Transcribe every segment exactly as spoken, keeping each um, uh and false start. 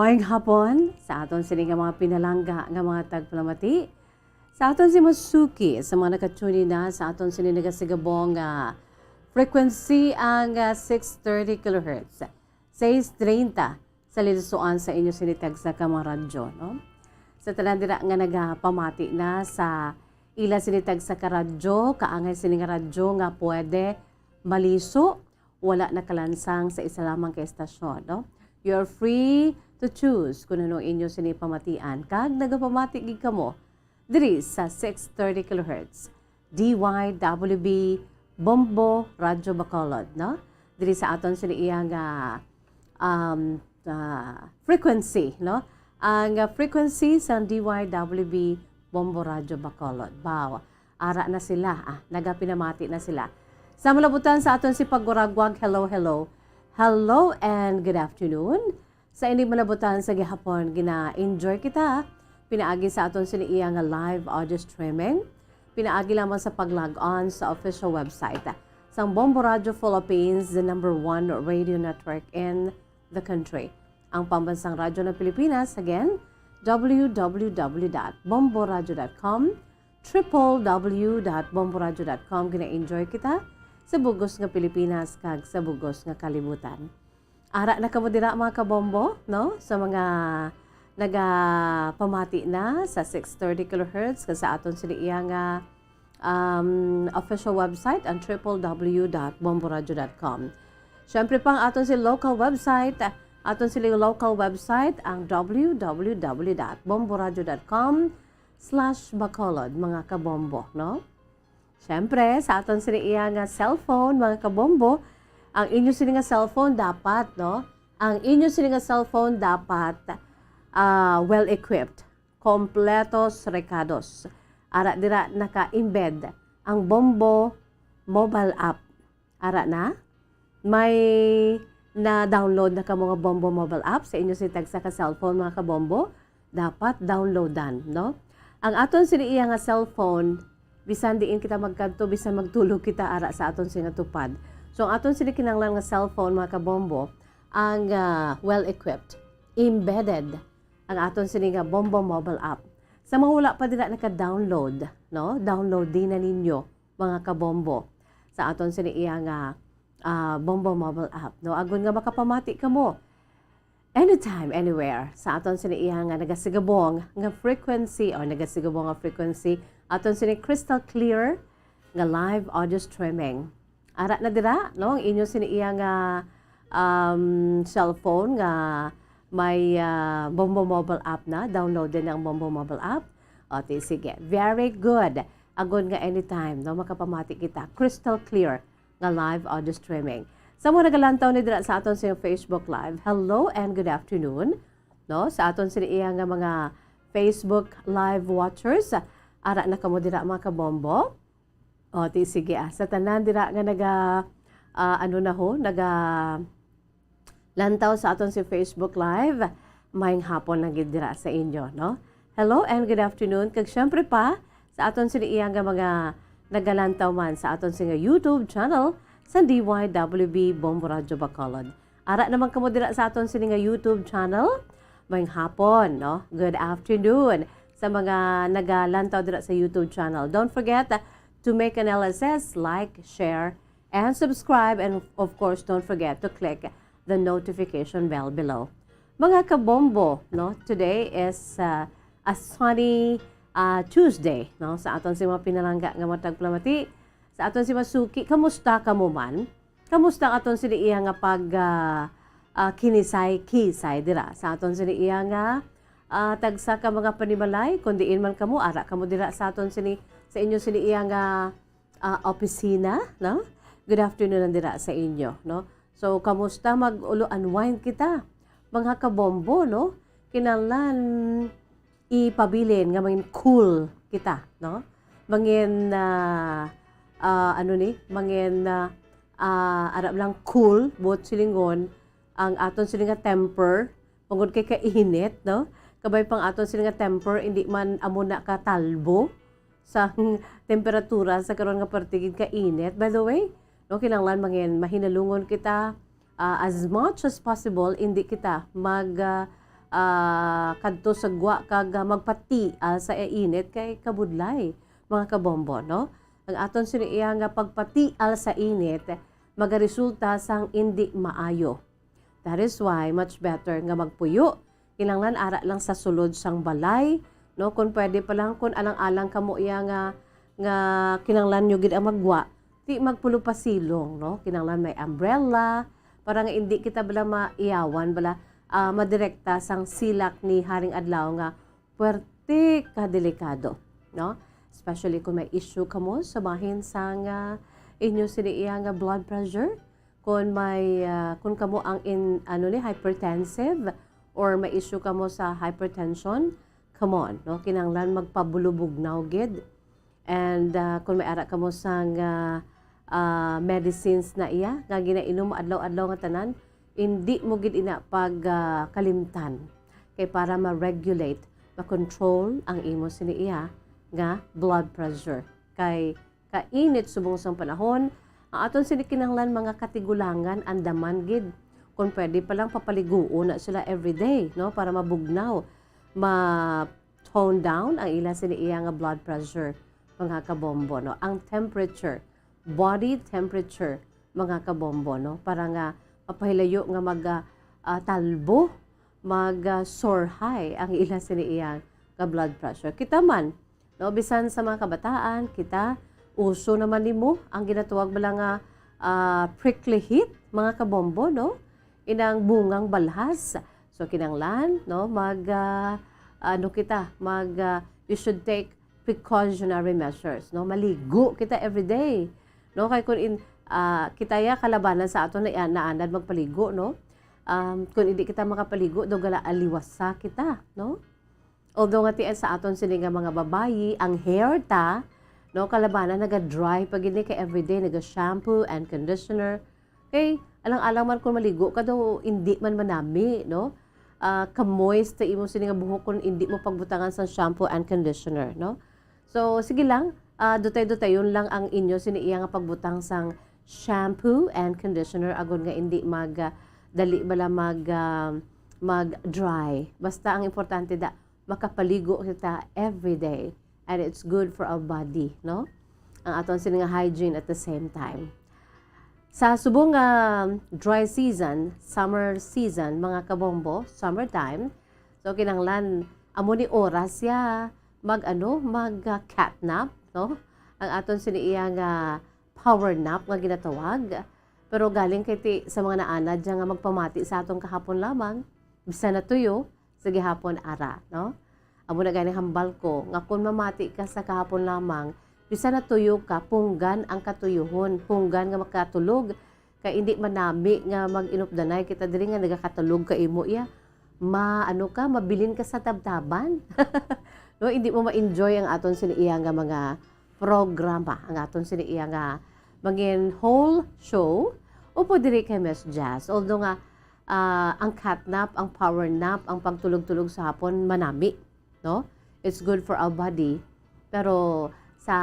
Maayong hapon sa aton sini nga mga pinalangga nga mga tagpalamati. Sa aton si masuki sa mga nakatune in na sa aton sini nagasigabong nga frequency ang ah, six thirty kilohertz, six treinta sa lilusuan sa inyo sini tagsa ka mga radyo, no? Sa tanan dira nga nagapamati na sa ila sini tagsa ka radyo, kaangay sini nga radyo nga pwede maliso, wala nakalansang sa isa lamang ka estasyon, no? You're free to choose kung ano inyo sini pamatian. Kag nagapamati gid kamo diri sa six thirty kilohertz, D Y W B Bombo Radyo Bacolod, no? Diri sa aton sini iya nga um, ah, frequency, no? Ang ah, frequency sang D Y W B Bombo Radyo Bacolod. Baw, ara na sila, ah, nagapinamati na sila. Sa malabutan sa aton si Paguragwag, hello, hello. Hello and good afternoon. Sa ini malabutan sa gihapon, gina-enjoy kita pinaagi sa aton sini iya nga live audio streaming. Pinaagi lamang sa pag-log on sa official website sang Bombo Radio Philippines, the number one radio network in the country. Ang Pambansang Radyo ng Pilipinas, again, W W W dot bomboradio dot com, triple W dot bomboradio dot com. Gina-enjoy kita sa bugos nga Pilipinas kag sa bugos nga kalibutan. Ara na kamo dira, mga kabombo, no? Sa mga nagapamati na sa six thirty kilohertz, kag sa aton sini iya nga, um, official website, ang triple W dot bomboradio dot com. Siyempre pa ang aton si local website, aton sini local website, ang W W W dot bomboradio dot com slash Bacolod, mga kabombo, no? Siyempre, sa aton sini iya nga cellphone, mga kabombo, ang inyo sini nga cellphone dapat, no? Ang inyo sini nga cellphone dapat ah, well-equipped, kompletos rekados. Ara dira naka-embed ang Bombo mobile app. Ara na, may na-download na kamo nga Bombo mobile app sa inyo sini tagsa ka cellphone, mga kabombo? Dapat downloadan, no? Ang aton sini iya nga cellphone, bisan diin kita magkadto, bisan magtulog kita ara sa aton sini nga tupad. So, ang aton sini kinahanglan nga cellphone, mga kabombo, ang ah, well-equipped, embedded ang aton sini nga Bombo mobile app. Sa mga wala pa dira naka-download, no? Download din na ninyo, mga kabombo, sa aton sini iya nga ah, Bombo mobile app, no? Agon nga makapamati kamo anytime, anywhere sa aton sini iya nga nagasigabong nga frequency, o nagasigabong nga frequency, aton sini crystal clear nga live audio streaming. Ara na dira, no, ang inyo sini iya nga um, cellphone nga may ah, Bombo mobile app na. Download din ang Bombo mobile app. O, ti, sige. Very good. Agon nga anytime, no, makapamati kita. Crystal clear nga live audio streaming. Sa mga nagalantaw ni dira sa aton sa Facebook Live, hello and good afternoon. No, sa aton sini iya nga mga Facebook Live watchers, ara na kamo dira, mga kabombo. O, ti, sige, ah. Sa tanan dira nga naga, ah, ano na ho, naga lantaw sa aton si Facebook Live, maayong hapon lang gid dira sa inyo, no? Hello and good afternoon. Kag syempre pa, sa aton sini iya nga mga nagalantaw man sa aton sini nga YouTube channel sa D Y W B Bombo Radyo Bacolod. Ara naman kamo dira sa aton sini nga YouTube channel. Maayong hapon, no? Good afternoon sa mga nagalantaw dira sa YouTube channel. Don't forget to make an L S S, like, share, and subscribe. And of course, don't forget to click the notification bell below. Mga kabombo, no? Today is uh, a sunny uh, Tuesday, no? Sa aton si mga pinalangga nga mga tagpalamati, sa aton si masuki, kamusta kamo man? Kamusta ang aton sini iya nga pag ah, ah, kinisay-kisay dira sa aton sini iya nga ah, tagsa ka mga panimalay, kung diin man kamo, ara kamo dira sa aton sini, sa inyo sini iya nga ah, opisina, no? Good afternoon lang dira sa inyo, no? So, kamusta? Mag-ulo unwind kita, mga kabombo, no? Kinahanglan ipabilin nga mangin cool kita, no? Mangin ah, ah, ano ni? Mangin ah, ah, ara lang cool, buot silingon, ang aton sini nga temper, tungod kay kainit, no? Kabay pang aton sini nga temper, hindi man amo na katalbo sa temperatura sa karon nga parte gid kainit. By the way, no, kinahanglan mangin mahinalungon kita ah, as much as possible, hindi kita mag ah, ah, kadto sa gwa kag, ah, magpatial sa init kay kabudlay, mga kabombo, no? Ang aton sini iya nga pagpatial sa init magaresulta sang indi maayo. That is why much better nga magpuyo. Kinahanglan ara lang sa sulod sang balay, no? Kung pwede pa lang, kung alang-alang kamo iya nga, nga kinahanglan nyo gid ang magwa, di magpulo pa silong, no? Kinahanglan may umbrella para nga indi kita bala maiyawan bala, ah, madirekta sang silak ni Haring Adlaw nga puwerte ka delikado, no? Especially kung may issue kamo sa bahin sang, ah, inyo sini iya nga blood pressure, kung may, ah, kung kamo ang in, ano ni, hypertensive or may issue kamo sa hypertension, come on, no? Kinahanglan magpabulubugnaw gid. And, ah, kung may ara kamo sang, ah, ah, medicines na iya nga ginainom adlaw-adlaw nga tanan, indi mo gid ina pag, ah, kalimtan. Kay para ma-regulate, ma-control ang imo sini iya nga blood pressure. Kay kainit subong sang panahon, ang aton sini kinahanglan mga katigulangan andaman gid. Kung pwede pa lang, papaliguon na sila everyday, no, para mabugnaw, ma-tone down ang ila sini iya nga blood pressure, mga kabombo, no. Ang temperature, body temperature, mga kabombo, no, para nga mapahilayo nga mag, ah, ah, talbo, mag, ah, soar high ang ila sini iya nga blood pressure. Kita man, no, bisan sa mga kabataan, kita, uso naman nimo ang ginatawag bala nga, ah, prickly heat, mga kabombo, no? Inang bungang balhas. So, kinahanglan, no, mag, ah, ano kita, mag, ah, you should take precautionary measures, no? Maligo kita everyday, no? Kay kung in, ah, kita ya kalabanan sa aton na naanad magpaligo, no? Um, kung hindi kita makapaligo, daw gala aliwasa kita, no? Although nga ti sa aton sini nga mga babayi, ang hair ta, no, kalabanan naga-dry pa gid ni kay everyday naga-shampoo and conditioner. Kay alang-alang man kung maligo ka daw, hindi man manami, no? Ah, ka-moist ta imo sini nga buhok kung hindi mo pagbutangan sang shampoo and conditioner, no? So, sige lang, ah, dutay-dutayon lang ang inyo sini iya nga pagbutang sang shampoo and conditioner agod nga hindi mag, ah, dali bala mag, ah, mag-dry. Basta ang importante da, makapaligo kita every day. And it's good for our body, no? Ang aton sini nga hygiene at the same time. Sa subong nga dry season, summer season, mga kabombo, summertime, so kinahanglan, amo ni oras ya mag, ano, mag, ah, cat nap, no? Ang aton sini iya nga power nap nga ginatawag. Pero galing kay ti sa mga naanad dyan nga magpamati sa aton kahapon lamang, bisan natuyo, sa gihapon ara, no? Amo na gani hambal ko nga kung mamati ka sa kahapon lamang, bisan natuyo ka, punggan ang katuyohon, punggan nga makatulog. Kay hindi manami nga mag-inupdanay kita diri nga nagakatulog ka imo iya. Ma, ano ka, mabilin ka sa tabtaban. No, hindi mo ma-enjoy ang aton sini iya nga mga programa, ang aton sini iya nga mangin whole show, upo diri kay Miss Jazz. Although nga, ah, ang cat nap, ang power nap, ang pagtulog-tulog sa hapon, manami, no? It's good for our body. Pero sa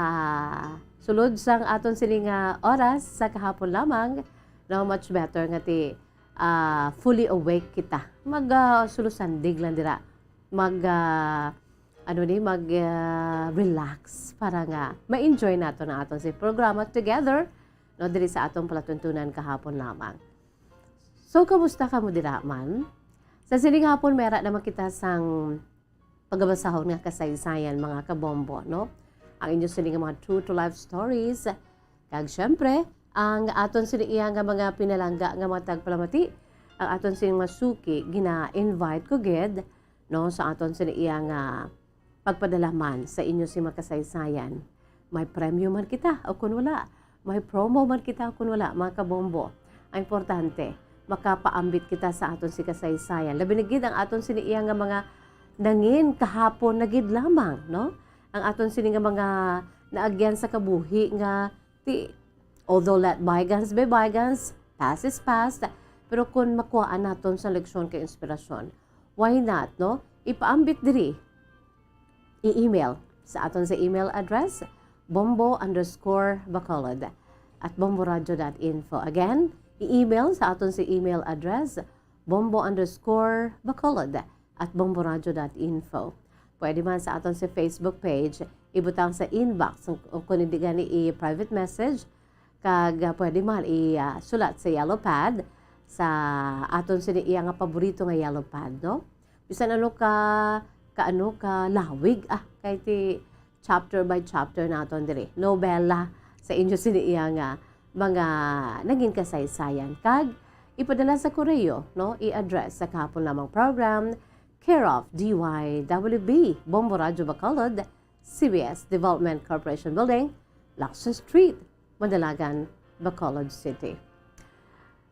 sulod sang aton sini nga oras sa kahapon lamang, no, much better nga ti, ah, fully awake kita. Mag, ah, sulusandig lang dira. Mag, ah, ano ni, mag, ah, relax para nga ma-enjoy nato ang aton si programa together, no, diri sa aton palatuntunan kahapon lamang. So, kamusta kamo dira man? Sa sining hapon, may ara naman kita sang pagabasahon nga kasaysayan, mga kabombo, no? Ang inyo sini nga mga true to life stories. Kag syempre, ang aton sini iya nga mga pinalangga nga mga tagpalamati, ang aton sini mga suki, gina-invite ko gid, no, sa aton sini iya nga pagpadala man sa inyo si makasaysayan. May premyo man kita o kun wala, may promo man kita o kun wala, mga kabombo. Ang importante, makapaambit kita sa aton si kasaysayan. Labi na gid ang aton sini iya nga mga nangin kahapon na gid lamang, no? Ang aton sini nga mga naagyan sa kabuhi nga ti, although let bygones be bygones, past is past, pero kung makuhaan naton sa leksyon kay inspirasyon, why not, no? Ipaambit diri. I-email sa aton sa email address, bombo underscore bacolod at bomboradio dot info. Again, i-email sa aton sa email address, bombo underscore bacolod at bomboradio dot info. Pwede man sa aton sa Facebook page, ibutang sa inbox, o kung hindi gani, i-private message, kag, ah, pwede man i, ah, sulat sa yellow pad, sa aton sini iya nga paborito nga yellow pad, no? Bisan ano ka, ka ano ka lawig, ah, kay ti chapter by chapter naton diri. Nobela sa inyo sini iya nga mga naging kasaysayan. Kag ipadala sa koreo, no? I-address sa kahapon lamang program, care of D Y W B, Bombo Radyo Bacolod, C B S Development Corporation Building, Lacson Street, Mandalagan, Bacolod City.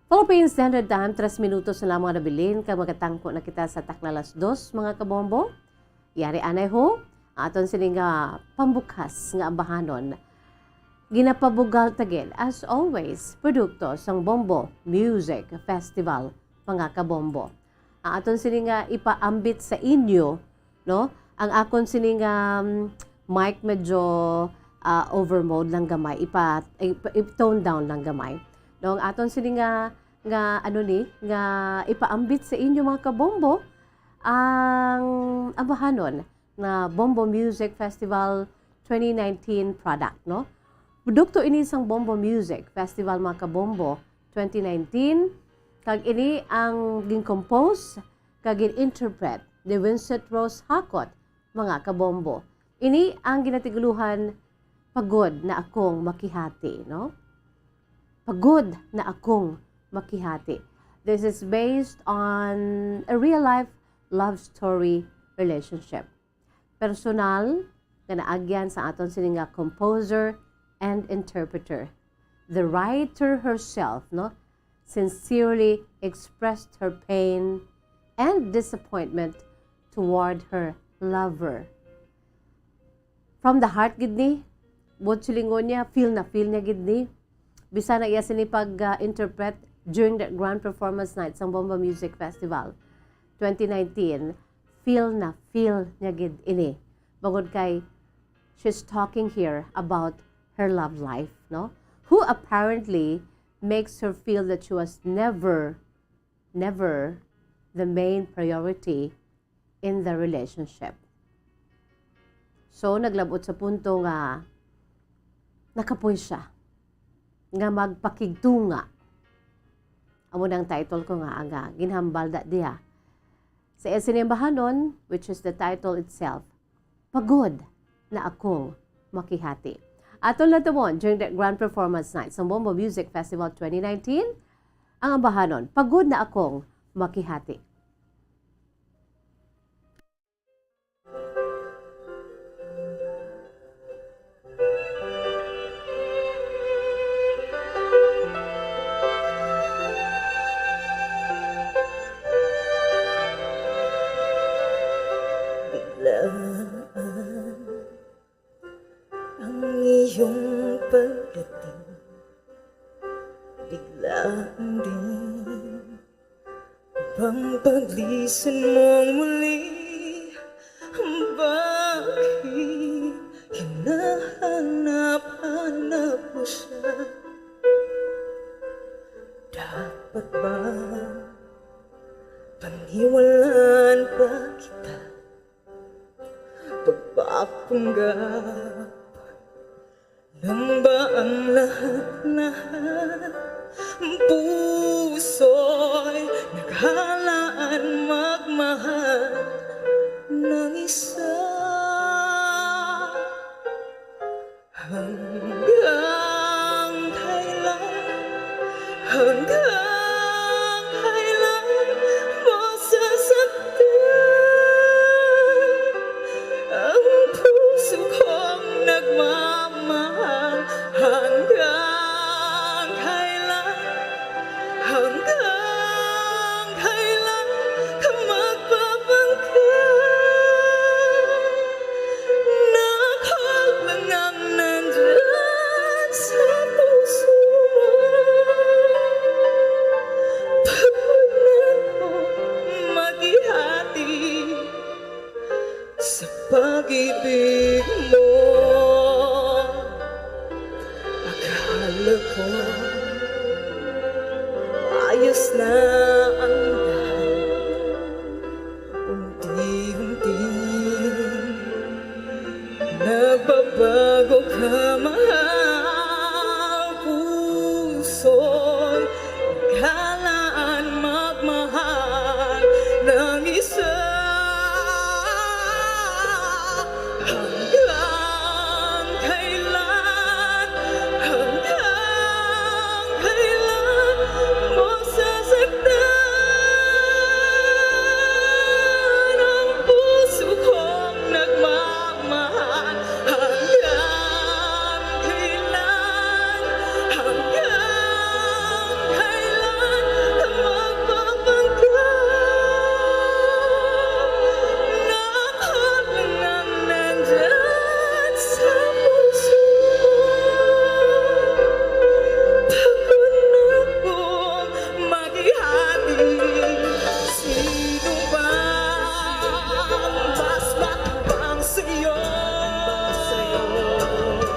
Philippine Standard Time, tres minutos na lamang nabilin kag magatangko na kita sa takna alas dos, mga kabombo. Yari anay ho, aton sini nga pambukas nga ambahanon. Ginapabugal ta gid, as always, produkto sang Bombo Music Festival, mga kabombo. Ang aton sini nga ipaambit sa inyo, no? Ang akon sini nga, um, mic medyo, ah, over mode lang gamay, ipa, ipa, i-tone down lang gamay. No, ang aton sini nga, nga ano ni, nga ipaambit sa inyo, mga kabombo, ang ambahanon nga Bombo Music Festival twenty nineteen product, no? Produkto ini sang Bombo Music Festival, mga kabombo, twenty nineteen, kag ini ang gin-compose kag gin-interpret ni Vincent Rose Hakot, mga kabombo. Ini ang ginatigulohan Pagod na Akong Makihati, no? Pagod na Akong Makihati. This is based on a real-life love story relationship. Personal nga naagyan sa aton sini nga composer and interpreter. The writer herself, no, sincerely expressed her pain and disappointment toward her lover. From the heart gid ni, buot silingon niya, feel na feel niya gid ni. Bisan na iya sini pag, ah, interpret during the grand performance night sang Bombo Music Festival twenty nineteen, feel na feel niya gid ini. Bangod kay she's talking here about her love life, no? Who apparently makes her feel that she was never, never the main priority in the relationship. So, naglabot sa punto nga nakapoy siya nga magpakigtunga. Amo nang title ko nga, nga ginhambal da diha. Sa iya sini ambahanon, which is the title itself, Pagod na Akong Makihati. Aton latumon during the grand performance night sa Bombo Music Festival twenty nineteen, ang ambahanon, Pagod na Akong Makihati. Biglaan ang iyong pagdating, biglaan din bang paglisan mong muli? Bakit hinahanap-hanap mo siya? Dapat ba paniwalaan pa kita? Pagpapanggap lang ba ang lahat-lahat? Puso'y naghalaan magmahal ng isa. Hanggang kailan, hanggang kailan mo sasaktan ang puso kong nagmamahal? Hanggang kailan, hanggang kailan ka magpapangkal? Na ako lang ang nandyan sa puso mo.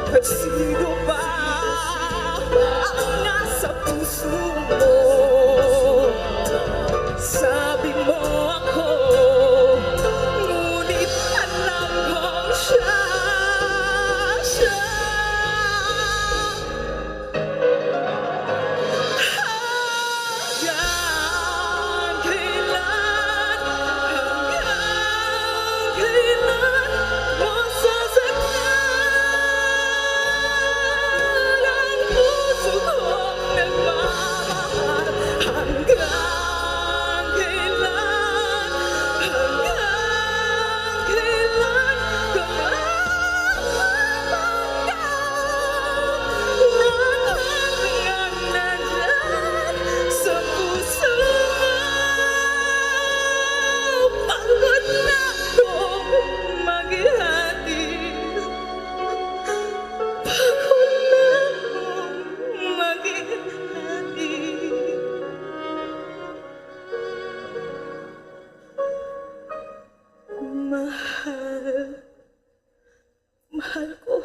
Sino ba ang nasa puso mo? Sabi mo ako, ngunit alam kong siya, siya. Hanggang kailan, hanggang kailan mo sasaktan ang puso kong nagmamahal? Hanggang kailan, hanggang kailan ka magpapanggap na ang nandyan sa puso mo? Pagod na akong maghihati. Pagod na akong maghihati. Mahal. Mahal ko.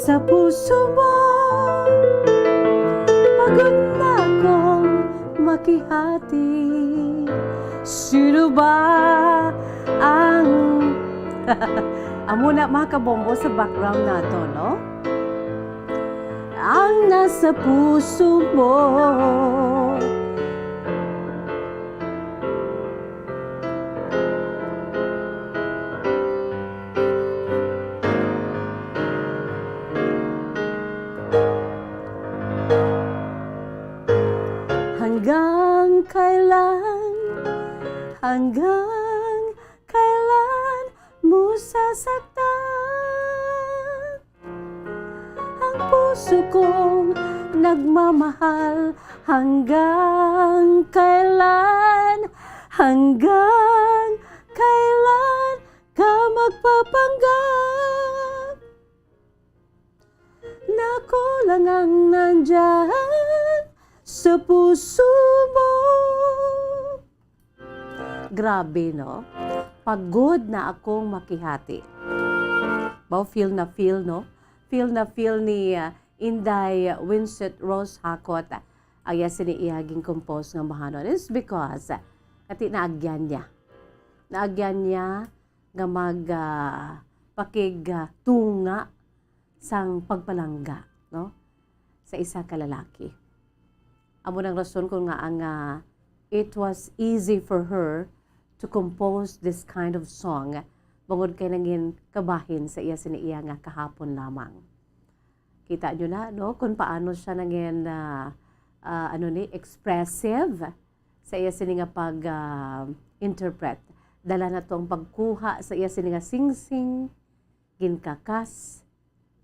Sa puso mo, pagod na akong makihati. Sino ba ang Amo na, mga kabombo, sa background nato, no? Ang nasa puso mo. Hanggang kailan, hanggang kailan mo sasaktan ang puso kong nagmamahal? Hanggang kailan, hanggang kailan ka magpapanggap na ako lang ang nandyan sa puso mo? Grabe, no? Pagod na akong makihati. Bao, feel na feel, no? Feel na feel ni, ah, Inday Winsett Rose Hakot, ah, ang iya sini iya gin-compose nga bahanon. It's because, ah, kati naagyan niya. Naagyan niya nga mag, ah, pakig, ah, tunga sang pagpalangga, no? Sa isa ka lalaki. Amo nang rason kung ngaa nga it was easy for her to compose this kind of song, bangod kay nangin kabahin sa iya sini iya nga kahapon lamang. Kita nyo na, no, kung paano siya nangin, ah, ah, ano ni, expressive sa iya sini nga pag, ah, interpret. Dala na to ang pagkuha sa iya sini nga singsing, ginkakas,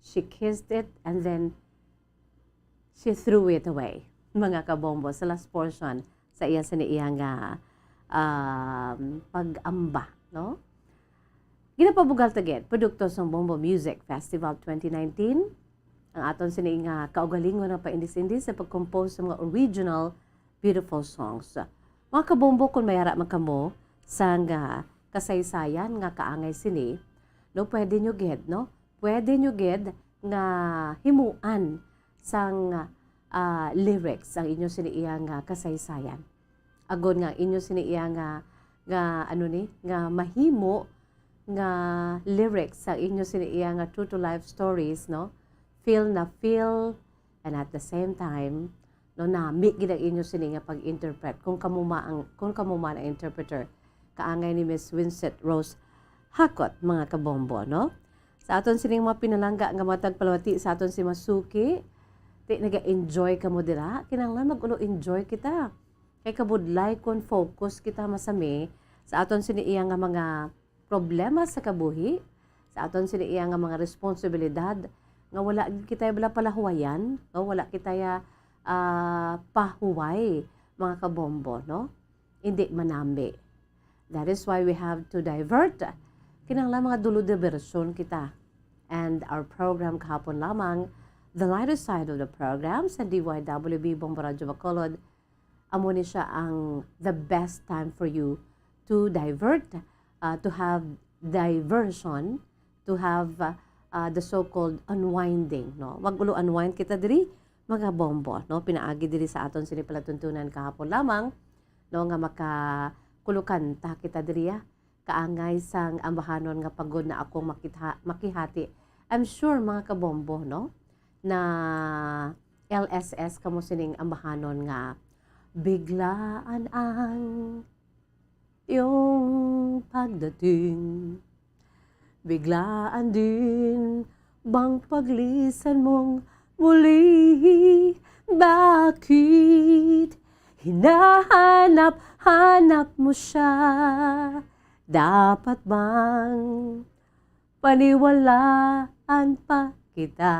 she kissed it, and then she threw it away, mga kabombo, sa last portion sa iya sini iya nga, um, pag-amba, no? Ginapabugal ta gid, produkto sang Bombo Music Festival twenty nineteen, ang aton sini nga kaugalingon nga paindis-indis sa pag-compose sa mga original beautiful songs. Mga kabombo, kung may ara man kamo sang, ah, kasaysayan nga kaangay sini, no, pwede nyo gid, no? Pwede nyo gid nga himuan sang, ah, lyrics ang inyo sini iya nga kasaysayan. Agod nga inyo sini iya nga, nga, ano ni, nga mahimo nga lyrics ang inyo sini iya nga true to life stories, no? Feel na feel, and at the same time, no, nami gid ang inyo sini nga pag-interpret kung kamo ma ang, kung kamo man ang interpreter. Kaangay ni Miss Winsett Rose Hakot, mga kabombo, no? Sa aton sining mga pinalangga nga matag palawati sa aton si Masuki, ti naga-enjoy kamo dira? Kinahanglan mag-ulo enjoy kita. Kay kabudlay kung focus kita masami sa aton sini iya nga mga problema sa kabuhi, sa aton sini iya nga mga responsibilidad, nga wala gid kita bala palahuwayan, no? Wala kita ya, ah, pahuway, mga kabombo, no? Hindi manami. That is why we have to divert. Kinahanglan mga dulo-diversyon kita. And our program kahapon lamang, The Lighter Side of the Program sa D Y W B Bombo Radyo Bacolod, amo ni siya ang the best time for you to divert, uh, to have diversion, to have, uh, uh, the so-called unwinding, no? Mag-ulo unwind kita diri, mga bombo, no? Pinaagi diri sa aton sini palatuntunan kahapon lamang, no, nga makakulukanta kita diri, ah. Kaangay sang ambahanon nga pagod na akong makitha-, makihati. I'm sure, mga kabombo, no, na L S S kamo sining ambahanon nga biglaan ang iyong pagdating. Biglaan din bang paglisan mong muli? Bakit hinahanap-hanap mo siya? Dapat bang paniwalaan pa kita?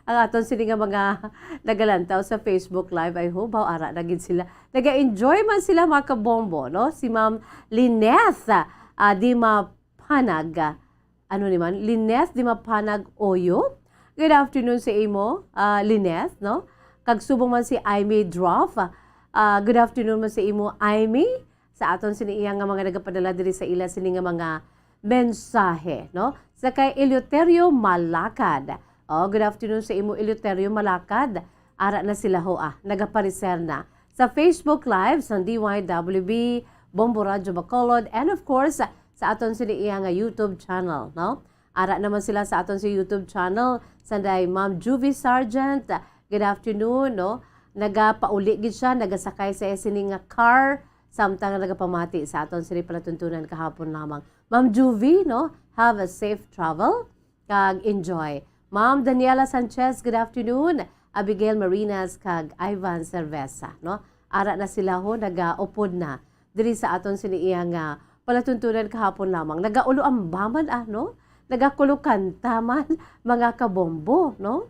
Ang aton sini nga mga nagalantaw sa Facebook Live, I hope, aw, ara na gid sila. Naga-enjoy man sila, mga kabombo, no? Si Ma'am Lineth, ah, Dimapanag, ah, ano ni man? Lineth Dimapanag Oyo. Good afternoon sa imo, ah, Lineth, no? Kag subong man si Aimee Droff. Ah, good afternoon man sa imo, Aimee. Sa aton sini iya nga mga nagapadala diri sa ila sini nga mga mensahe, no? Sa kay Eleuterio Malakad. Oh, good afternoon sa imo, Eleuterio Malakad. Ara na sila ho, ah, nagapareser na sa Facebook Live sang D Y W B, Bombo Radyo Bacolod, and of course, sa aton sini iya nga YouTube channel, no? Ara naman sila sa aton sa YouTube channel, sanday Ma'am Juvie Sargent. Good afternoon, no? Nagapauli gid siya, nagasakay sa iya sini nga car, samtang nagapamati sa aton sini palatuntunan kahapon lamang. Ma'am Juvie, no? Have a safe travel, kag enjoy. Ma'am Daniela Sanchez, good afternoon. Abigail Marinas kag Ivan Cerveza, no? Ara na sila ho, nagaupod na diri sa aton sini iya nga palatuntunan kahapon lamang. Nagaulo ang baman, ah, no? Nagakulukanta man, mga kabombo, no?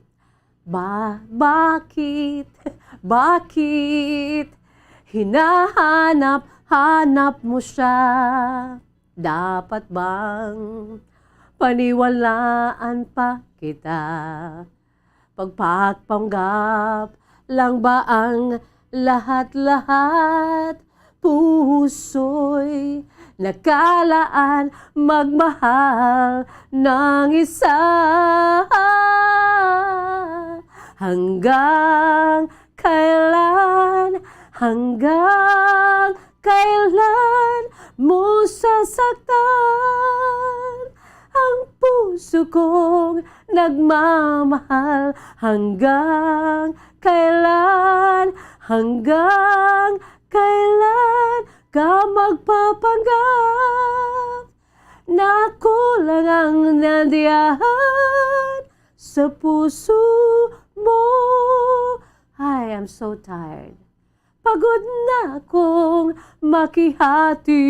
Ba-, bakit? Bakit hinahanap-hanap mo siya? Dapat bang paniwalaan pa kita? Pagpagpanggap lang ba ang lahat-lahat? Puso'y nakalaan magmahal ng isa. Hanggang kailan, hanggang kailan mo sasaktan ang puso kong nagmamahal? Hanggang kailan, hanggang kailan ka magpapanggap na ako lang ang nandiyan sa puso mo? Ay, I'm so tired. Pagod na akong makihati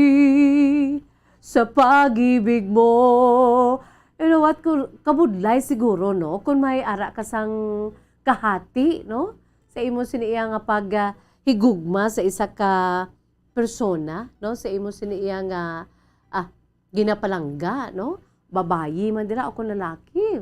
sa pag-ibig mo. You know what? Kung kabudlay siguro, no? Kung may ara ka sang kahati, no? Sa imo sini iya nga pag, ah, higugma sa isa ka persona, no? Sa imo sini iya nga, ah, ginapalangga, no? Babayi man dira o kung lalaki.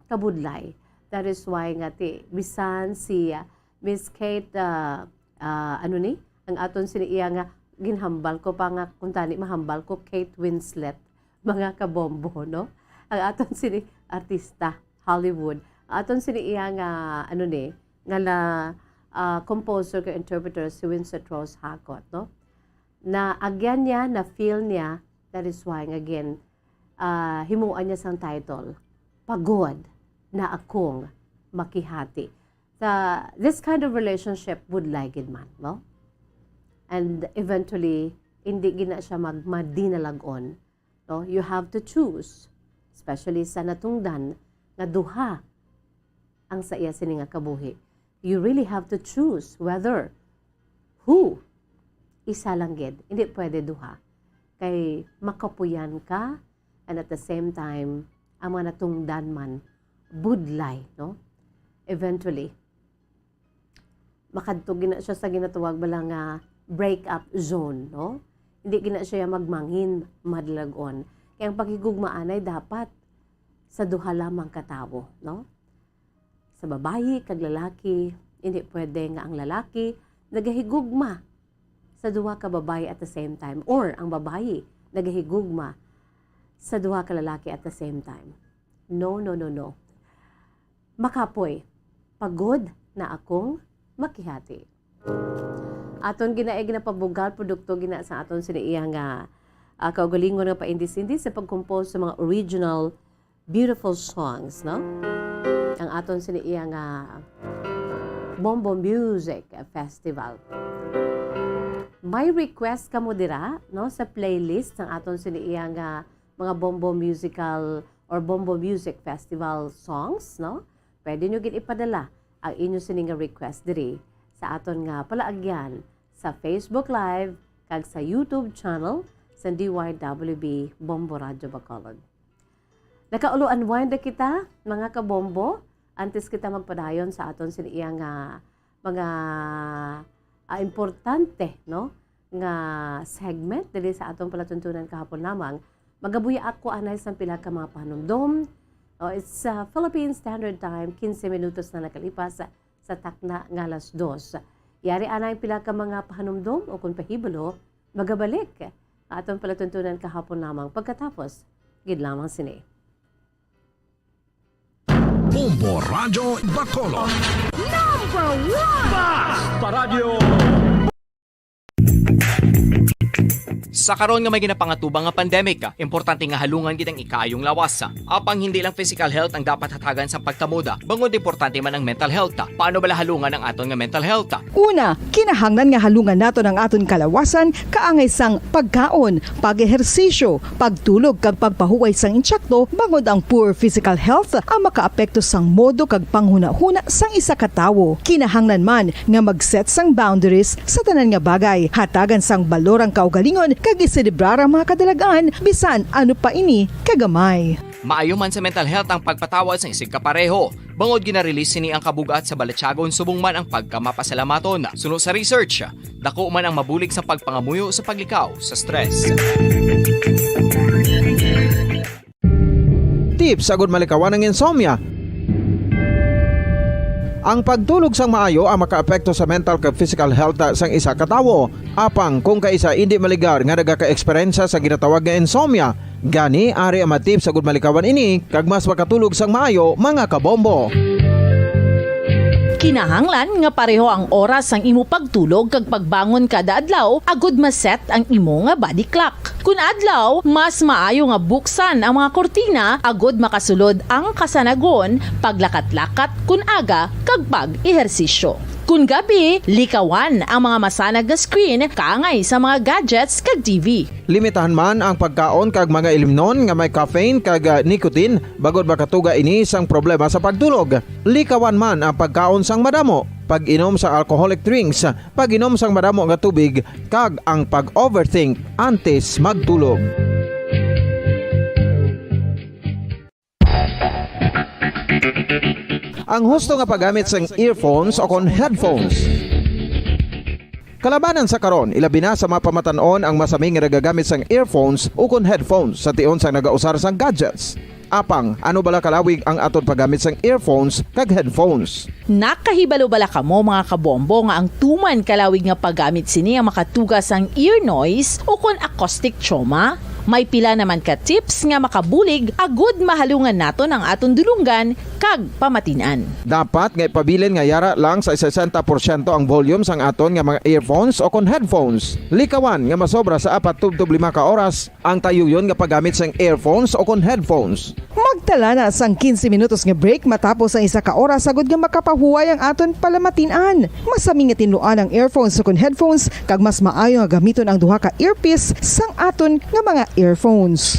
Kabudlay. That is why nga ti, bisan si, ah, Miss Kate, ah, ah, ano ni? Ang aton sini iya nga ginhambal ko pa nga kung tani mahambal ko, Kate Winslet, mga kabombo, no? Ang aton sini artista, Hollywood. Ang aton sini iya nga, ano ni, nga la, ah, composer kag interpreter si Winslet Rose Hakot, no? Na agyan niya, na-feel niya, that is why, again, ah, himuan niya sang title, Pagod na Akong Makihati. Sa, this kind of relationship would like it man, no? And eventually, hindi gid na siya mag-, madinalag-on, no? You have to choose, especially sa natungdan nga duha ang sa iya sini nga kabuhi. You really have to choose whether who, isa lang gid, hindi pwede duha. Kay makapuyan ka, and at the same time, ang mga natungdan man budlay, no? Eventually, makadto gina siya sa ginatawag bala nga breakup zone, no? Hindi gina siya magmangin madlagon. Kaya ang paghigugma anay dapat sa duha lamang ka tawo, no? Sa babayi kag lalaki, hindi pwede nga ang lalaki nagahigugma sa duha ka babayi at the same time, or ang babayi nagahigugma sa duha ka lalaki at the same time. No, no, no, no. Makapoy, pagod na akong makihati. Aton gina-, ginapabugal, produkto gina sa aton sini iya nga, ah, kaugalingon nga paindis-indis sa pag-compose sa mga original beautiful songs, no? Ang aton sini iya nga Bombo Music Festival. May request kamo dira, no, sa playlist ng aton sini iya nga mga Bombo Musical or Bombo Music Festival songs, no? Pwede nyo gid ipadala ang inyo sini nga request diri sa aton nga palaagyan sa Facebook Live kag sa YouTube channel sa D Y W B Bombo Radyo Bacolod. Nakaulo-unwind na kita, mga kabombo, antes kita magpadayon sa aton sini iya nga mga, ah, importante, no, nga segment diri sa aton palatuntunan kahapon lamang. Magabuya ako anay sang pila ka mga pahanumdom. Oh, it's, ah, Philippine Standard Time, quince minutos na nakalipas sa, sa takna nga alas dos. Yari anay pila ka mga pahanumdom o kung pahibalo, magabalik aton palatuntunan kahapon lamang pagkatapos gid lamang sini. Bombo Radyo Bacolod. Number one! Basta Radyo! Sa karon nga may ginapangatubang nga pandemic, importante nga halungan gid ang ikaayong lawas. Apang hindi lang physical health ang dapat hatagan sang pagkamoda, bangod importante man ang mental health. Paano bala halungan ang aton nga mental health? Una, kinahanglan nga halungan naton ang aton kalawasan kaangay sang pagkaon, pag-ehersisyo, pagtulog kag pagpahuway sang insakto, bangod ang poor physical health ang makaapekto sang modo kag panghunahuna sang isa ka tawo. Kinahanglan man nga mag-set sang boundaries sa tanan nga bagay, hatagan sang balor ang kaugalingon kag iselebrar ang mga kadalag-an bisan ano pa ini kagamay. Maayo man sa mental health ang pagpatawad sang isigkapareho. Bangod gina-release sini ang kabug-at sa balatyagon subong man ang pagkamapasalamaton. Suno sa research, daku man ang mabulig sa pagpangamuyo sa paglikaw sa stress. Tips agud malikawan ang insomnia. Ang pagtulog sang maayo ang makaapekto sa mental kag physical health sang isa ka tawo. Apang kung kaisa indi maligar nga nagaka-eksperyensya sa ginatawag nga insomnia, gani ari ang mga tips agud malikawan ini kag mas makatulog sang maayo, mga kabombo. Kinahanglan nga pareho ang oras sang imo pagtulog kag pagbangon kada adlaw agud ma-set ang imo nga body clock. Kun adlaw, mas maayo nga buksan ang mga kurtina agud makasulod ang kasanagon, paglakat-lakat kun aga, kag pag-ehersisyo. Kun gabi, likawan ang mga masanag nga screen kaangay sa mga gadgets kag T V. Limitahan man ang pagkaon kag mga ilimnon nga may caffeine kag, ah, nicotine, bangod makatuga ini sang problema sa pagtulog. Likawan man ang pagkaon sang madamo, pag-inom sa alcoholic drinks, pag-inom sang madamo nga tubig, kag ang pag-overthink antes magtulog. Ang husto nga paggamit sang earphones o kon headphones. Kalabanan sa karon, ilabi na sa mga pamatan-on ang masami nga nagagamit sang earphones ukon headphones sa tion sang nagausar sang gadgets. Apang, ano bala kalawig ang aton paggamit sang earphones kag headphones? Nakahibalo bala kamo, mga kabombo, nga ang tuman kalawig nga paggamit sini ang makatuga sang ear noise ukon acoustic trauma? May pila naman ka tips nga makabulig agud mahalungan naton ang aton dulonggan kag pamatin-an. Dapat nga ipabilin nga yara lang sa sesenta porsyento ang volume sang aton nga mga earphones o kon headphones. Likawan nga masobra sa apat tubtob lima ka oras ang tayuyon nga paggamit sang earphones o kon headphones. Magtala na sang quince minutos nga break matapos ang isa ka oras agud nga makapahuway ang aton palamatin-an. Masami nga tinluan ang earphones o kon headphones kag mas maayo nga gamiton ang duha ka earpiece sang aton nga mga earphones.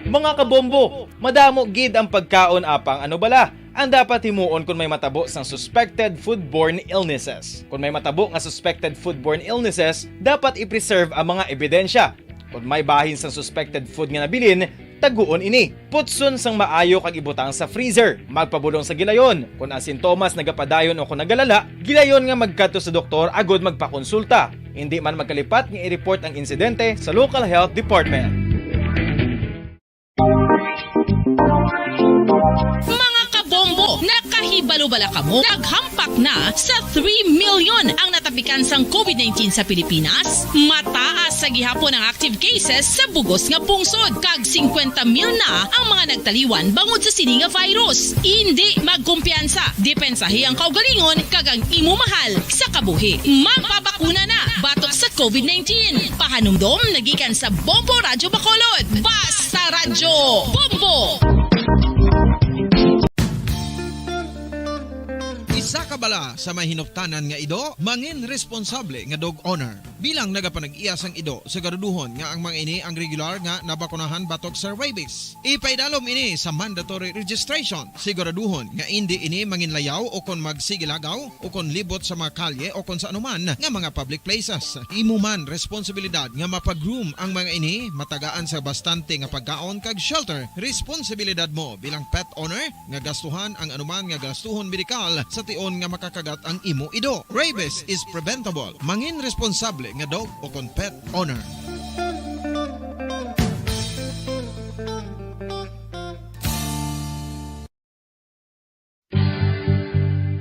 Mga kabombo, madamo gid ang pagkaon apang ano bala ang dapat himuon kon may matabo sang suspected foodborne illnesses. Kon may matabo nga suspected foodborne illnesses, dapat i-preserve ang mga ebidensya. Kon may bahin sang suspected food nga nabilin, taguon ini. Putson sang maayo kag ibutang sa freezer. Magpabulong sa gilayon. Kon ang sintomas nagapadayon o kon nagalala, gilayon nga magkadto sa doktor agud magpakonsulta. Indi man magkalipat nga i-report ang insidente sa local health department. Mga kabombo, nakahibalo bala kamo? Naghampak na sa three million ang natapikan sang covid nineteen sa Pilipinas. Mataas sa gihapon ang active cases sa bugos nga pungsod, kag singkwenta mil na ang mga nagtaliwan bangod sa sini nga virus. Indi magkumpiyansa, depensahi ang kaugalingon kag ang imo mahal sa kabuhi. Magpabakuna na batok sa covid nineteen. Pahanumdom nagikan sa Bombo Radyo Bacolod. Basta Radyo Bombo! Isa ka bala sa may hinuptanan nga ido, mangin responsable nga dog owner. Bilang nagapanag-iya sang ido, siguraduhon nga ang mga ini ang regular nga nabakunahan batok sa rabies. Ipaidalom ini sa mandatory registration. Siguraduhon nga indi ini manginlayaw o kon magsigilagaw o kon libot sa mga kalye o kon sa anuman nga mga public places. Imo man responsibilidad nga mapa-groom ang mga ini, matagaan sa bastante nga pagkaon kag shelter. Responsibilidad mo bilang pet owner nga gastuhan ang anuman nga gastuhon medikal sa tion nga makakagat ang imo ido. Rabies is preventable. Mangin responsable nga dog o kon pet owner.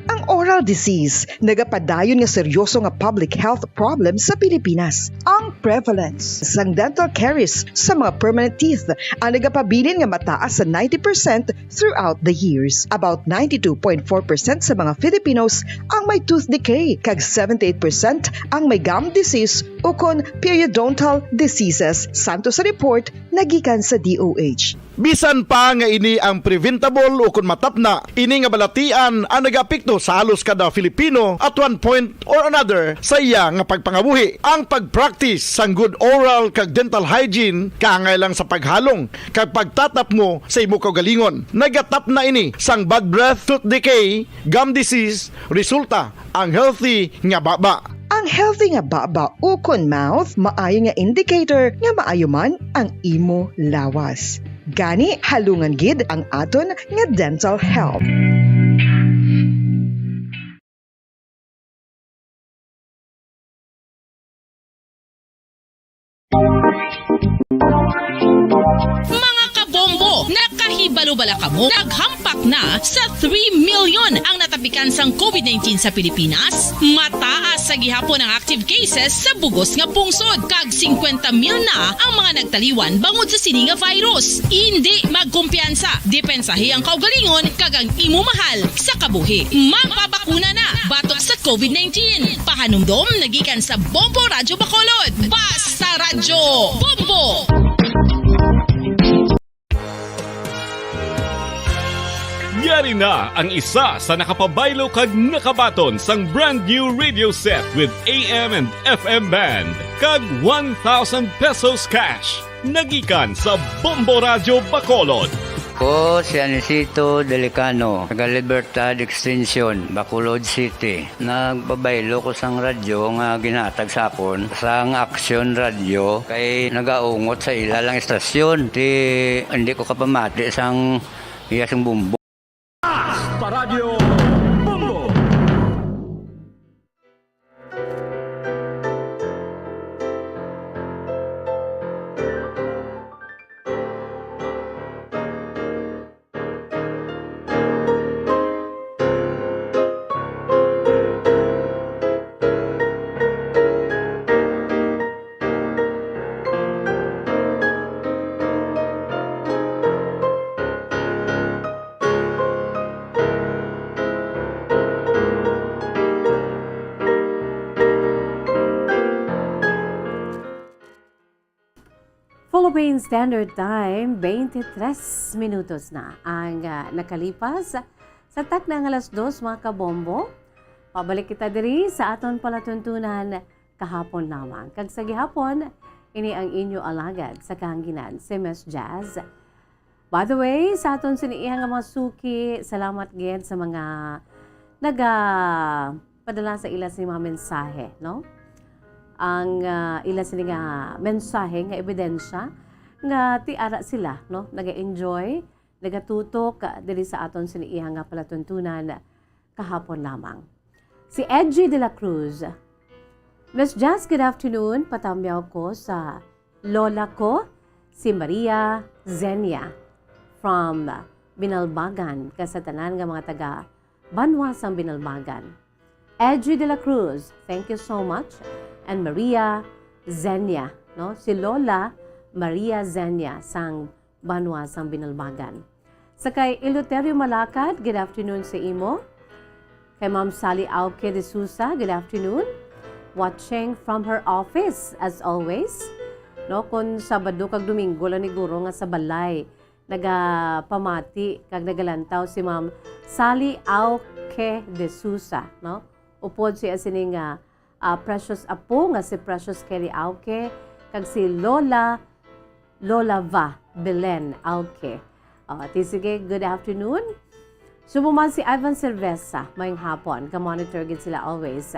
Ang oral disease nagapadayon nga seryoso nga public health problem sa Pilipinas. Ang prevalence sang dental caries sa mga permanent teeth ang nagapabilin nga mataas sa ninety percent throughout the years. About ninety-two point four percent sa mga Filipinos ang may tooth decay, kag seventy-eight percent ang may gum disease ukon periodontal diseases, santo sa report nagikan sa D O H. Bisan pa nga ini ang preventable ukon matapna, ini nga balatian ang nagaapekto sa halos kada Filipino at one point or another sa iya nga pagpangabuhi. Ang pag-practice sang good oral kag dental hygiene kaangay lang sa paghalong kag pagtatapmo sa imo kaugalingon. Nagatapna ini sang bad breath, tooth decay, gum disease, resulta ang healthy nga baba. Ang healthy nga baba ukon mouth maayo nga indicator nga maayo man ang imo lawas. Gani, halungan gid ang aton nga dental health. Mga kabombo, nakahibalo bala kamo? Naghampak na sa three million ang natapikan sang covid nineteen sa Pilipinas. Mataas sa gihapon ang active cases sa bugos nga pungsod, kag singkwenta mil na ang mga nagtaliwan bangod sa sini nga virus. Indi magkumpiyansa, depensahi ang kaugalingon kag ang imo mahal sa kabuhi. Magpabakuna na batok sa covid nineteen. Pahanumdom nagikan sa Bombo Radyo Bacolod. Basta Radyo Bombo! Yari na ang isa sa nakapabaylo kag nakabaton sang brand new radio set with A M and F M band kag one thousand pesos cash. Nagikan sa Bombo Radyo Bacolod. Ko si Anisito Delicano, taga Libertad Extension, Bacolod City. Nagpabaylo ko sang radyo nga ginhatag sa akon sang Action Radio, kay nagaungot sa ila lang istasyon. Ti, hindi ko kapamati sang iya sing bumbo. Basta Radyo Bombo! Philippine Standard Time, twenty-three minutos na ang, ah, nakalipas. Sa takna nga alas dos, mga kabombo, pabalik kita diri sa aton palatuntunan kahapon lamang. Kag sa gihapon, ini ang inyo alagad sa kahanginan, si Miss Jazz. By the way, sa aton sini iya nga mga suki, salamat gid sa mga nagapadala sa ila sini mga mensahe, no? ang, ah, ila sini nga mensahe nga ebidensya nga ti ara sila, no, naga-enjoy, nagatutok, ah, diri sa aton sini iya nga palatuntunan kahapon lamang. Si Edgy de la Cruz, "Miss Jazz, good afternoon. Patamyaw ko sa lola ko, si Maria Zenia, from Binalbagan, kag sa tanan nga mga taga banwa sang Binalbagan." Edgy de la Cruz, thank you so much. And Maria Zenia, no? Si Lola Maria Zenia sang banwa sang Binalbagan. Sa kay Eleuterio Malacad, good afternoon sa imo. Kay Ma'am Sally Auke de Sousa, good afternoon. Watching from her office, as always. No, kung Sabado kag Domingo lang ni guro nga sa balay nagapamati kag nagalantaw si Ma'am Sally Auke de Sousa, no? Upod siya sini nga, ah, precious apo nga si Precious Kelly Auke kag si Lola, Lola Va Belen Auke. Oh, ti sige, good afternoon. Subong man si Ivan Cerveza, mayong hapon. Ka-monitor gid sila always.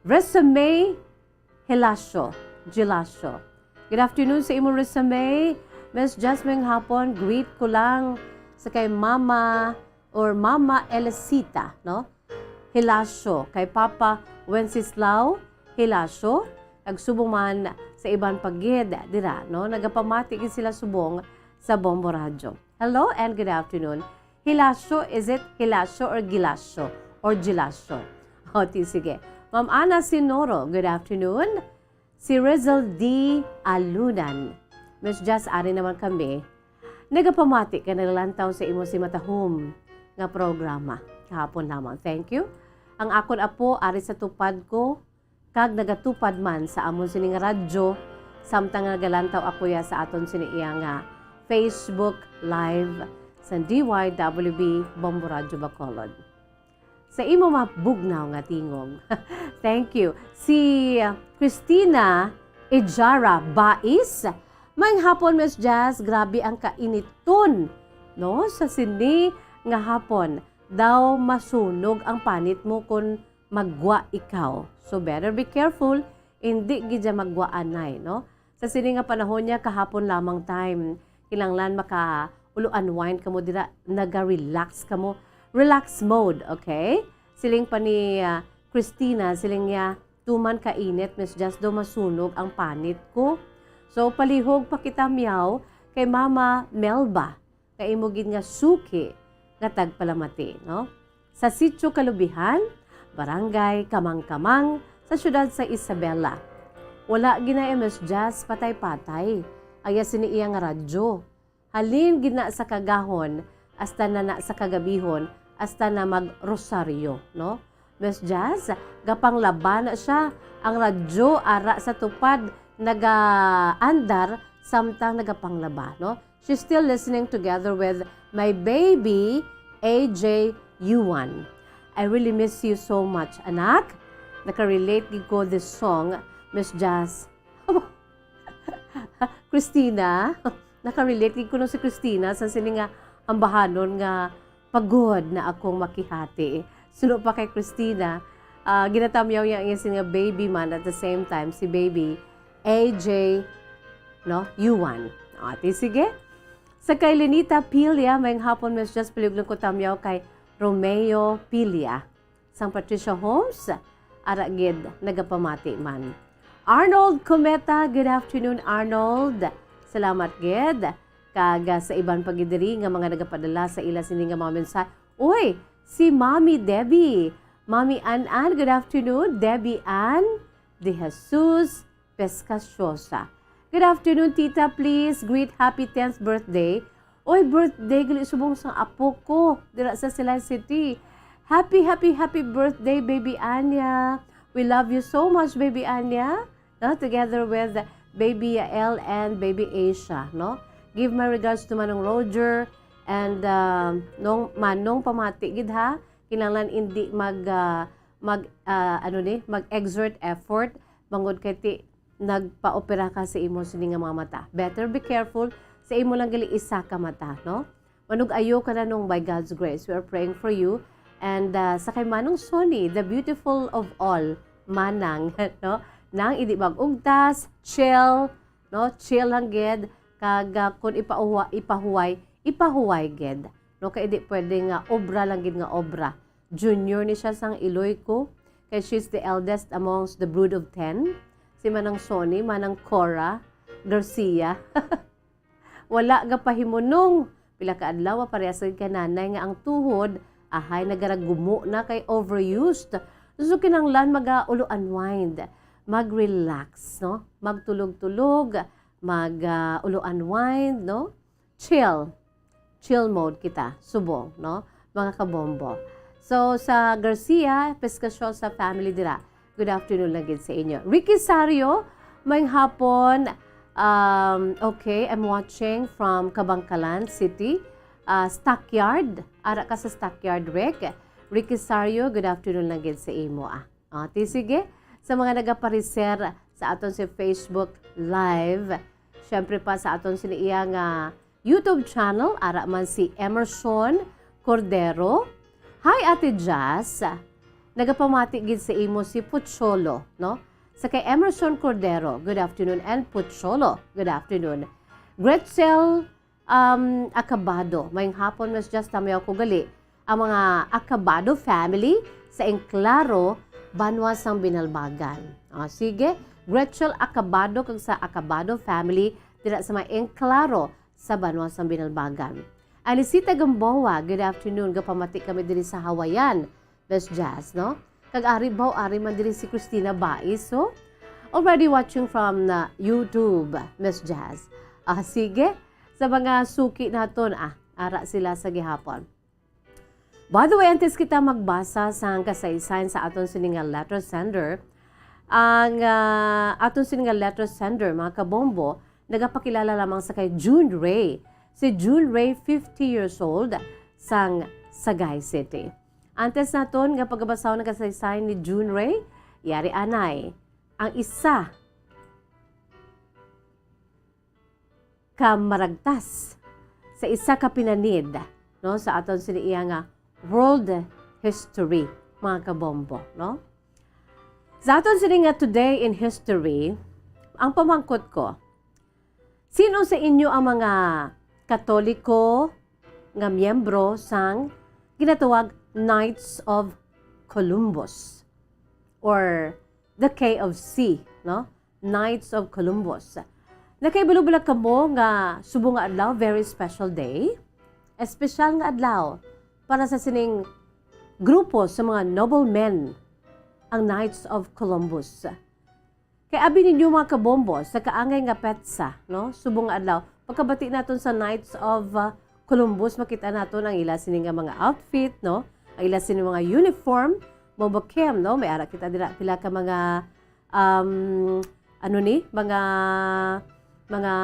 Resume Hilasio, Gilasio. Good afternoon sa imo, Risa May. Miss Jasmine, hapon, greet ko lang sa kay Mama or Mama Elisita, no? Hilasio, kay Papa Wenceslao Hilasio, kag subong man sa iban pa gid dira, no? Nagapamati gid sila subong sa Bombo Radyo. Hello and good afternoon. Hilasio, is it Hilasio or Gilasio or Gilasio? O, ti, sige. Ma'am Ana Sinoro, good afternoon. Si Rizal D Alunan. Miss Jazz, ari naman kami. Nagapamati ka naglantaw sa imo si Matahom nga programa kahapon lamang. Thank you. Ang akon apo, ari sa tupad ko, kag nagatupad man sa amon sini nga radyo, samtang nagalantaw ako ya sa aton sini iya nga Facebook Live sa D Y W B Bombo Radyo Bacolod. Sa imo mabugnaw nga tingog. Thank you. Si, uh, Christina Ejara Bais, "Mayong hapon, Miss Jazz. Grabe ang kainiton, no? Sa sini nga hapon, daw masunog ang panit mo kon maggwa ikaw. So better be careful, indi gid ya maggwa anay, no? Sa sini nga panahon niya, kahapon lamang time, kinahanglan maka-ulo unwind kamo dira, naga-relax kamo. Relax mode, okay?" Siling pa ni, ah, Christina, siling niya, "Tuman ka init, Miss Jazz, daw masunog ang panit ko." So, palihog pa kita, miyaw, kay Mama Melba, nga imo gid nga suki nga tagpalamati, no? Sa Sitio Kalubihan, Barangay Kamangkamang, sa siyudad sa Isabela. Wala gid na, Miss Jazz, patay-patay. Aya sini iya nga radyo. Halin gid na sa kagahon, hasta na, na sa kagabihon, hasta na mag-rosaryo, no? Miss Jazz, gapanglaba na siya. Ang radyo ara sa tupad nagaandar samtang nagapanglaba, no? She's still listening together with my baby, A J Yuan. I really miss you so much, anak. Nakarelate gid ko this song, Miss Jazz. Christina, nakarelate gid kuno si Christina sa sini nga ambahanon nga pagod na akong makihati. Suno pa kay Christina, ah, ginatamyaw niya ang iyang nga baby man at the same time si baby A J, no, Yuan. O, ti sige. Sa kay Lenita Pilia, mayong hapon, Miss Jazz, palihog lang ko tamyaw kay Romeo Pilia sang Patricia Homes, ara gid nagapamati man. Arnold Cometa, good afternoon, Arnold. Salamat gid. Kag, ah, sa iban pa gid diri nga mga nagapadala sa ila sini nga mga mensahe. Uy, si Mommy Debbie. Mommy Ann Ann, good afternoon. Debbie Ann De Jesus Pescasiosa. Good afternoon, Tita. Please greet happy tenth birthday. Oy, birthday gali subong sang apo ko dira sa Silay City. Happy, happy, happy birthday, Baby Anya. We love you so much, Baby Anya. No, together with Baby Yael and Baby Asia, no? Give my regards to Manong Roger and, um, Nong, Manong, pamati gid, ha. Kinahanglan indi mag, ah, mag, ah, ano ni, mag-exert effort bangod kay ti nagpa-opera ka sa imo sini nga mga mata. Better be careful sa imo lang gali isa ka mata, no? Manug-ayo ka na, Nong, by God's grace. We are praying for you. And, ah, sa kay Manong Sonny, the beautiful of all, Manang, no? nang hindi mag-ugtas, chill, no? Chill lang gid, kag, ah, kun ipauwa-, ipahuway, ipahuway gid, no? Kay hindi pwede nga obra lang gid nga obra. Junior ni siya sang iloy ko, kay she's the eldest amongst the brood of ten. Si Manang Sonny, Manang Cora Garcia. Wala gapahimunong. Pila ka adlaw, parehas gid kay nanay nga ang tuhod, ahay, nagaragumo na kay overused. So, kinahanglan mag, ah, ulo unwind, mag-relax, no? Magtulog-tulog, mag, ah, ulo unwind, no? Chill. Chill mode kita, subong, no? Mga kabombo. So, sa Garcia, Pescasiosa family dira. Good afternoon lang gid sa inyo. Ricky Sario, maayong hapon. Um, okay, I'm watching from Kabankalan City. Ah, Stockyard. Ara ka sa Stockyard, Rick. Ricky Sario, good afternoon lang gid sa imo, ah. Ah, ti sige. Sa mga nagapareser sa aton si Facebook Live, syempre pa sa aton sini iya nga YouTube channel, ara man si Emerson Cordero. Hi, Ate Jazz. Nagapamati gid sa imo si Pucholo, no? Sa kay Emerson Cordero, good afternoon, and Pucholo, good afternoon. Gretzel, um, Acabado, maayong hapon, Miss Jazz, tamayaw ko gali. Ang mga Acabado family sa Enclaro, banwa sang Binalbagan. Ah, sige, Gretzel Acabado kag sa Acabado family dira sa may Enclaro, sa banwa sang Binalbagan. Alicita Gamboa, good afternoon. Gapamati kami diri sa Hawayan, Miss Jazz, no? Kag ari baw, ari man diri si Christina Bais, so already watching from, uh, YouTube, Miss Jazz. Ah, sige. Sa mga suki naton, ah, ara sila sa gihapon. By the way, antes kita magbasa sang kasaysayan sa aton sini nga letter sender, ang, ah, aton sini nga letter sender, mga kabombo, nagapakilala lamang sa kay June Ray. Si June Ray, fifty years old, sang Sagay City. Antes naton nga pagabasahon ang kasaysayan ni June Ray, yari anay ang isa ka maragtas sa isa ka pinanid, no, sa aton sini iya nga world history, mga kabombo, no? Sa aton sini nga today in history, ang pamangkot ko, sino sa inyo ang mga Katoliko nga miyembro sang ginatawag Knights of Columbus or the K of C, no? Knights of Columbus. Nakaibalo bala kamo nga subong nga adlaw, very special day? Espesyal nga adlaw para sa sining grupo sa mga noblemen, ang Knights of Columbus. Kay abi ninyo, mga kabombo, sa kaangay nga petsa, no? Subong nga adlaw, pagkabati naton sa Knights of, uh, Columbus, makita naton ang ila sini nga mga outfit, no? Ang ila sini mga uniform, Bombo Kim, no? May ara kita dira pila ka mga, um, ano ni, mga, mga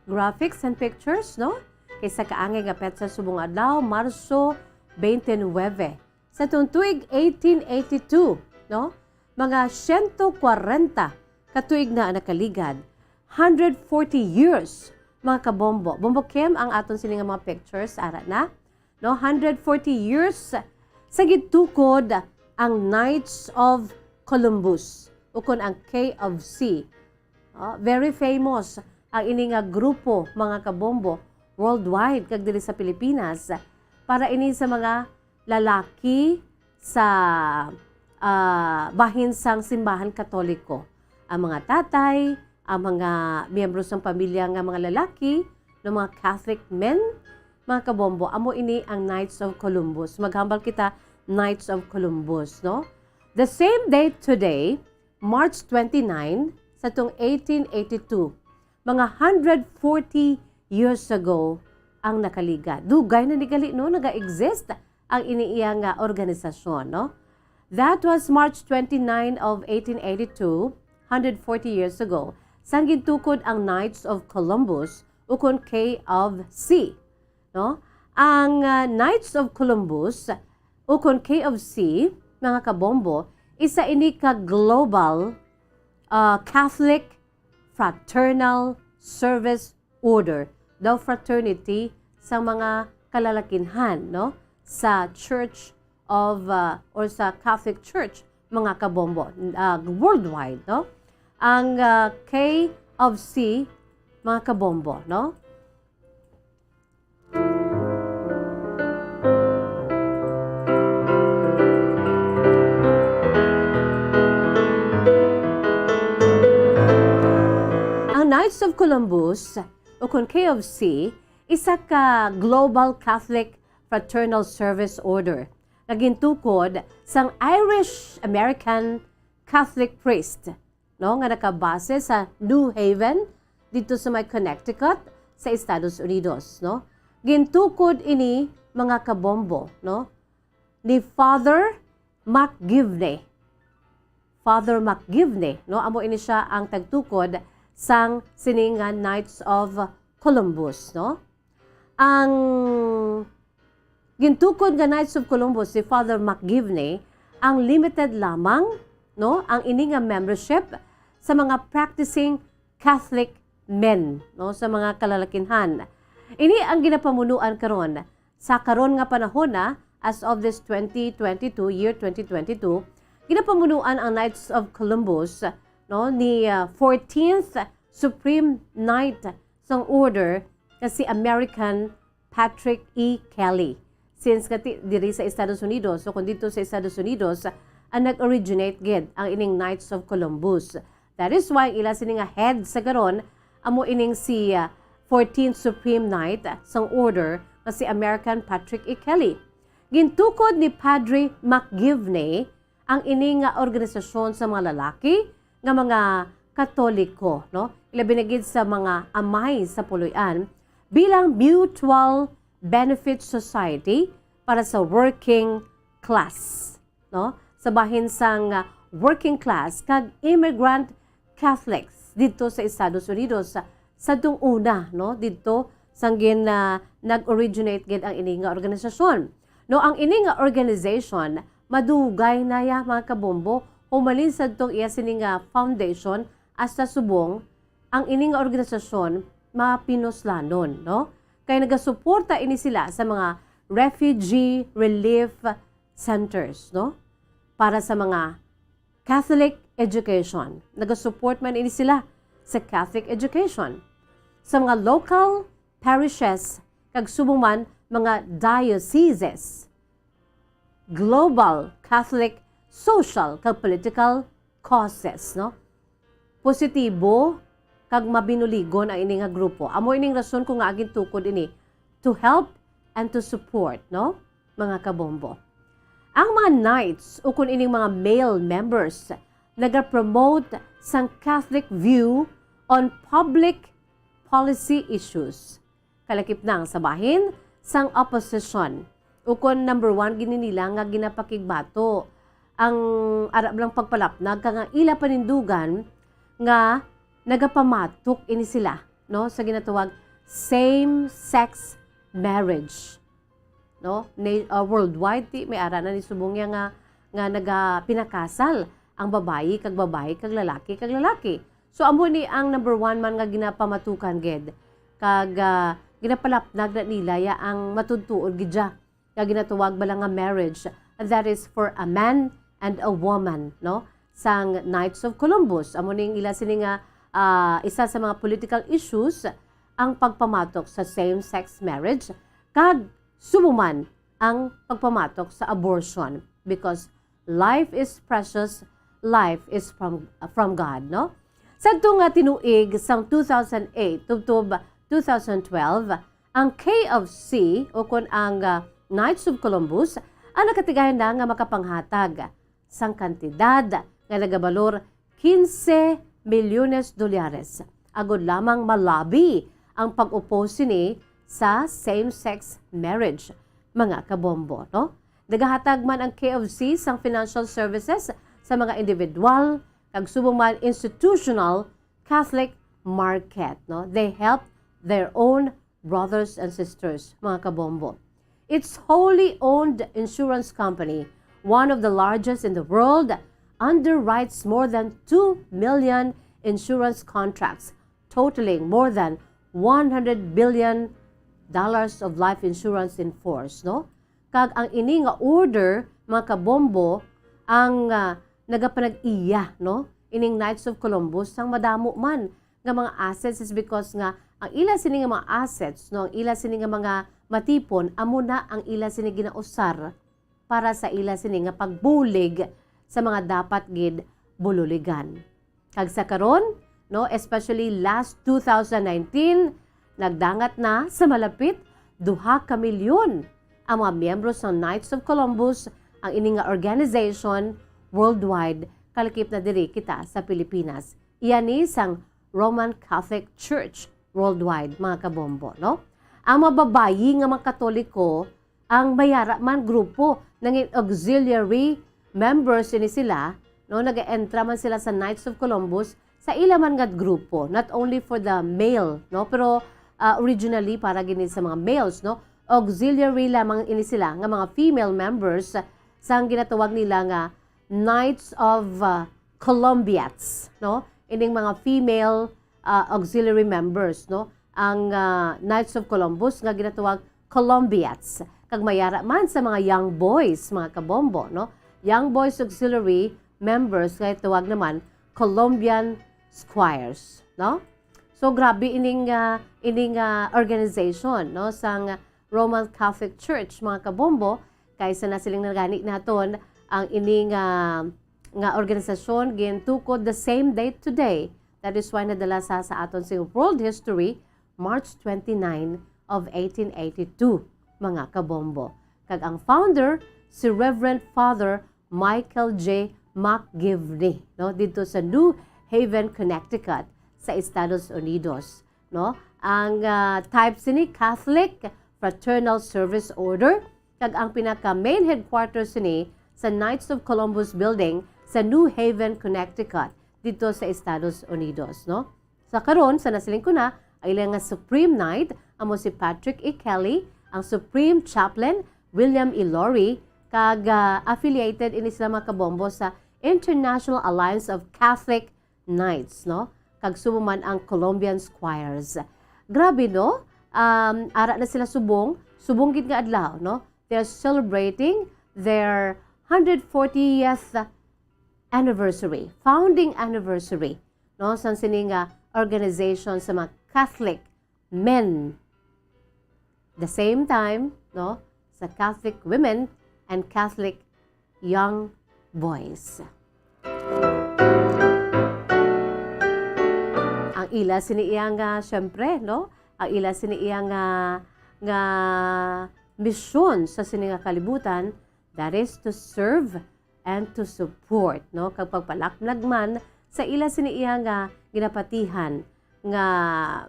graphics and pictures, no? Kay sa kaangay nga petsa subong adlaw, Marso twenty-nine, sa tuong tuig eighteen eighty-two, no? Mga siyento kwarenta ka tuig na ang nakaligad. Hundred forty years, mga kabombo. Bombo Kim ang aton sini nga mga pictures, ara na. No, hundred forty years sa gitukod ang Knights of Columbus, ukon ang K of C. Ah, very famous ang ini nga grupo, mga kabombo, worldwide kag diri sa Pilipinas, para ini sa mga lalaki sa, ah, bahin sang simbahan Katoliko. Ang mga tatay, ang mga miyembro sang pamilya nga mga lalaki, no, mga Catholic men, mga kabombo, amo ini ang Knights of Columbus. Maghambal kita, Knights of Columbus, no? The same day today, March twenty-nine, sa tuong eighteen eighty-two, mga hundred forty years ago ang nakaligad. Dugay na ni gali, no, naga-exist ang ini iya nga organisasyon, no? That was March twenty-nine of eighteen eighty-two, hundred forty years ago, sang gintukod ang Knights of Columbus, ukon K of C, no? Ang, ah, Knights of Columbus, ukon K of C, mga kabombo, isa ini ka global, ah, Catholic fraternal service order, daw fraternity sa mga kalalakinhan, no? Sa Church of, uh, or sa Catholic Church, mga kabombo, ah, worldwide, no? Ang, ah, K of C, mga kabombo, no? Ang Knights of Columbus, o kon K of C, isa ka global Catholic fraternal service order nga gintukod sang Irish-American Catholic priest, no, nga nakabase sa New Haven didto sa may Connecticut sa Estados Unidos, no. Gintukod ini, mga kabombo, no, ni Father McGivney. Father McGivney, no, amo ini sia ang tagtukod sang sini nga Knights of Columbus, no. Ang gintukod nga Knights of Columbus si Father McGivney, ang limited lamang, no, ang ini nga membership sa mga practicing Catholic men, no, sa mga kalalakinhan. Ini ang ginapamunuan karon. Sa karon nga panahon na, as of this twenty twenty-two, year twenty twenty-two, ginapamunuan ang Knights of Columbus, no, ni, ah, fourteenth Supreme Knight sang Order nga si American Patrick E. Kelly. Since nga ti-, diri sa Estados Unidos, so kung dito sa Estados Unidos, ang nag-originate gid ang ining Knights of Columbus. That is why ang ila sini nga head sa karon amo ining si, ah, fourteenth Supreme Knight sang Order nga si American Patrick E. Kelly. Gintukod ni Padre McGivney ang ini nga organisasyon sa mga lalaki nga mga Katoliko, no? Ilabi na gid sa mga amay sa puloy-an bilang mutual benefit society para sa working class, no? Sa bahin sang, ah, working class kag immigrant Catholics didto sa Estados Unidos, sa, sadtong una, no, didto sang gin-, ah, nag-originate gid ang ini nga organisasyon. No, ang ini nga organization, madugay na ya, mga kabombo, humalin sadtong iya sini nga foundation hasta subong ang ini nga organisasyon mapinuslanon, no? Kay nagasuporta ini sila sa mga refugee relief centers, no? Para sa mga Catholic education. Nagasupport man ini sila sa Catholic education. Sa mga local parishes, kag subong man mga dioceses, global Catholic social kag political causes, no? Positibo kag mabinuligon ang ini nga grupo. Amo ining rason ko nga gintukod ini, to help and to support, no, mga kabombo. Ang mga knights, o kun ining mga male members, nagapromote sang Catholic view on public policy issues. Kalakip na ang sa bahin sang opposition. Ukon number one gid ni nila nga ginapakigbato ang ara lang pagpalapnag kag ang ila panindugan nga nagapamatok ini sila, no, sa ginatawag same-sex marriage, no? Na, uh, worldwide, ti, may ara na ni subong ya nga, nga nagapinakasal ang babayi kag babayi kag lalaki kag lalaki. So, amo ni ang number one man nga ginapamatukan gid. Kag, ah, ginapalapnag na nila ya ang matuod-tuod gid ya nga ginatawag bala nga marriage, and that is for a man and a woman, no? Sang Knights of Columbus, amo ning ila sini nga, ah, isa sa mga political issues ang pagpamatok sa same-sex marriage, kag subong man ang pagpamatok sa abortion, because life is precious, life is from, from God, no? Sadto nga tinuig sang two thousand eight tubtob two thousand twelve, ang K of C, o kon ang, ah, Knights of Columbus, ang nakatigayon na nga makapanghatag sang kantidad nga nagabalor quince milyones dolyares, agod lamang malabi ang pag-oppose sini sa same-sex marriage, mga kabombo, no? Nagahatag man ang K of C sang financial services sa mga individual kag subong man institutional Catholic market, no? They help their own brothers and sisters, mga kabombo. Its wholly owned insurance company, one of the largest in the world, underwrites more than two million insurance contracts, totaling more than one hundred billion dollars of life insurance in force, no? Kag ang ini nga order, mga kabombo, ang, ah, nagapanag-iya, no, ining Knights of Columbus sang madamo man nga mga assets, is because nga ang ila sini nga mga assets, no, ang ila sini nga mga matipon, amo na ang ila sini ginausar para sa ila sini nga pagbulig sa mga dapat gid bululigan. Kag sa karon, no, especially last two thousand nineteen, nagdangat na sa malapit duha ka milyon ang mga miyembro sang Knights of Columbus, ang ini nga organization worldwide, kalakip na diri kita sa Pilipinas. Iya ni sang Roman Catholic Church worldwide, mga kabombo, no? Ang mga babayi nga mga Katoliko, ang may ara man grupo, nangin auxiliary members ini sila, no? Nag-entra man sila sa Knights of Columbus sa ila man nga grupo, not only for the male, no? Pero, ah, originally para gini sa mga males, no? Auxiliary lamang ini sila nga mga female members sang ginatawag nila nga Knights of, ah, Columbiates, no? Ining mga female, ah, auxiliary members, no? Ang, ah, Knights of Columbus nga ginatawag Columbiates. Kag may ara man sa mga young boys, mga kabombo, no? Young boys auxiliary members nga tawag naman Columbian Squires, no? So, grabe ining, ah, ining, ah, organization, no, sang Roman Catholic Church, mga kabombo, kay sa nasiling na gani naton, ang ining, ah, nga organisasyon gintukod the same date today. That is why nadala sa, sa aton sing world history, March twenty-nine of eighteen eighty-two, mga kabombo. Kag ang founder, si Reverend Father Michael J. McGivney, no, didto sa New Haven, Connecticut, sa Estados Unidos, no? Ang, ah, type sini Catholic Fraternal Service Order, kag ang pinaka main headquarters sini sa Knights of Columbus Building sa New Haven, Connecticut, didto sa Estados Unidos, no? Sa karon, sa nasiling ko na, ang ila nga Supreme Knight amo si Patrick E. Kelly, ang Supreme Chaplain William E. Lori, kag, ah, affiliated ini sila, mga kabombo, sa International Alliance of Catholic Knights, no? Kag subong man ang Columbian Squires. Grabe, no? Um, ara na sila subong, subong gid nga adlaw, no? They're celebrating their hundred fortieth anniversary, founding anniversary, no, sang sini nga organization sa mga Catholic men. The same time, no, sa Catholic women and Catholic young boys. Ang ila sini iya nga, syempre, no, ang ila sini iya nga, nga misyon sa sini nga kalibutan, that is to serve and to support, no? Kag pagpalaknag man sa ila sini iya nga ginapatihan nga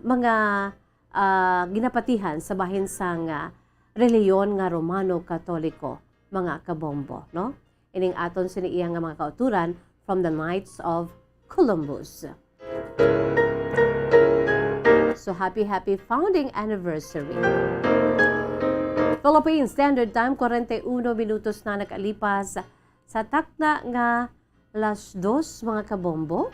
mga, ah, ginapatihan sa bahin sang, ah, relihiyon nga Romano Katoliko, mga kabombo, no? Ining aton sini iya nga mga kauturan from the Knights of Columbus. So, happy, happy founding anniversary. Philippine Standard Time, kwarenta y uno minutos na nakalipas sa takna nga las dos, mga kabombo.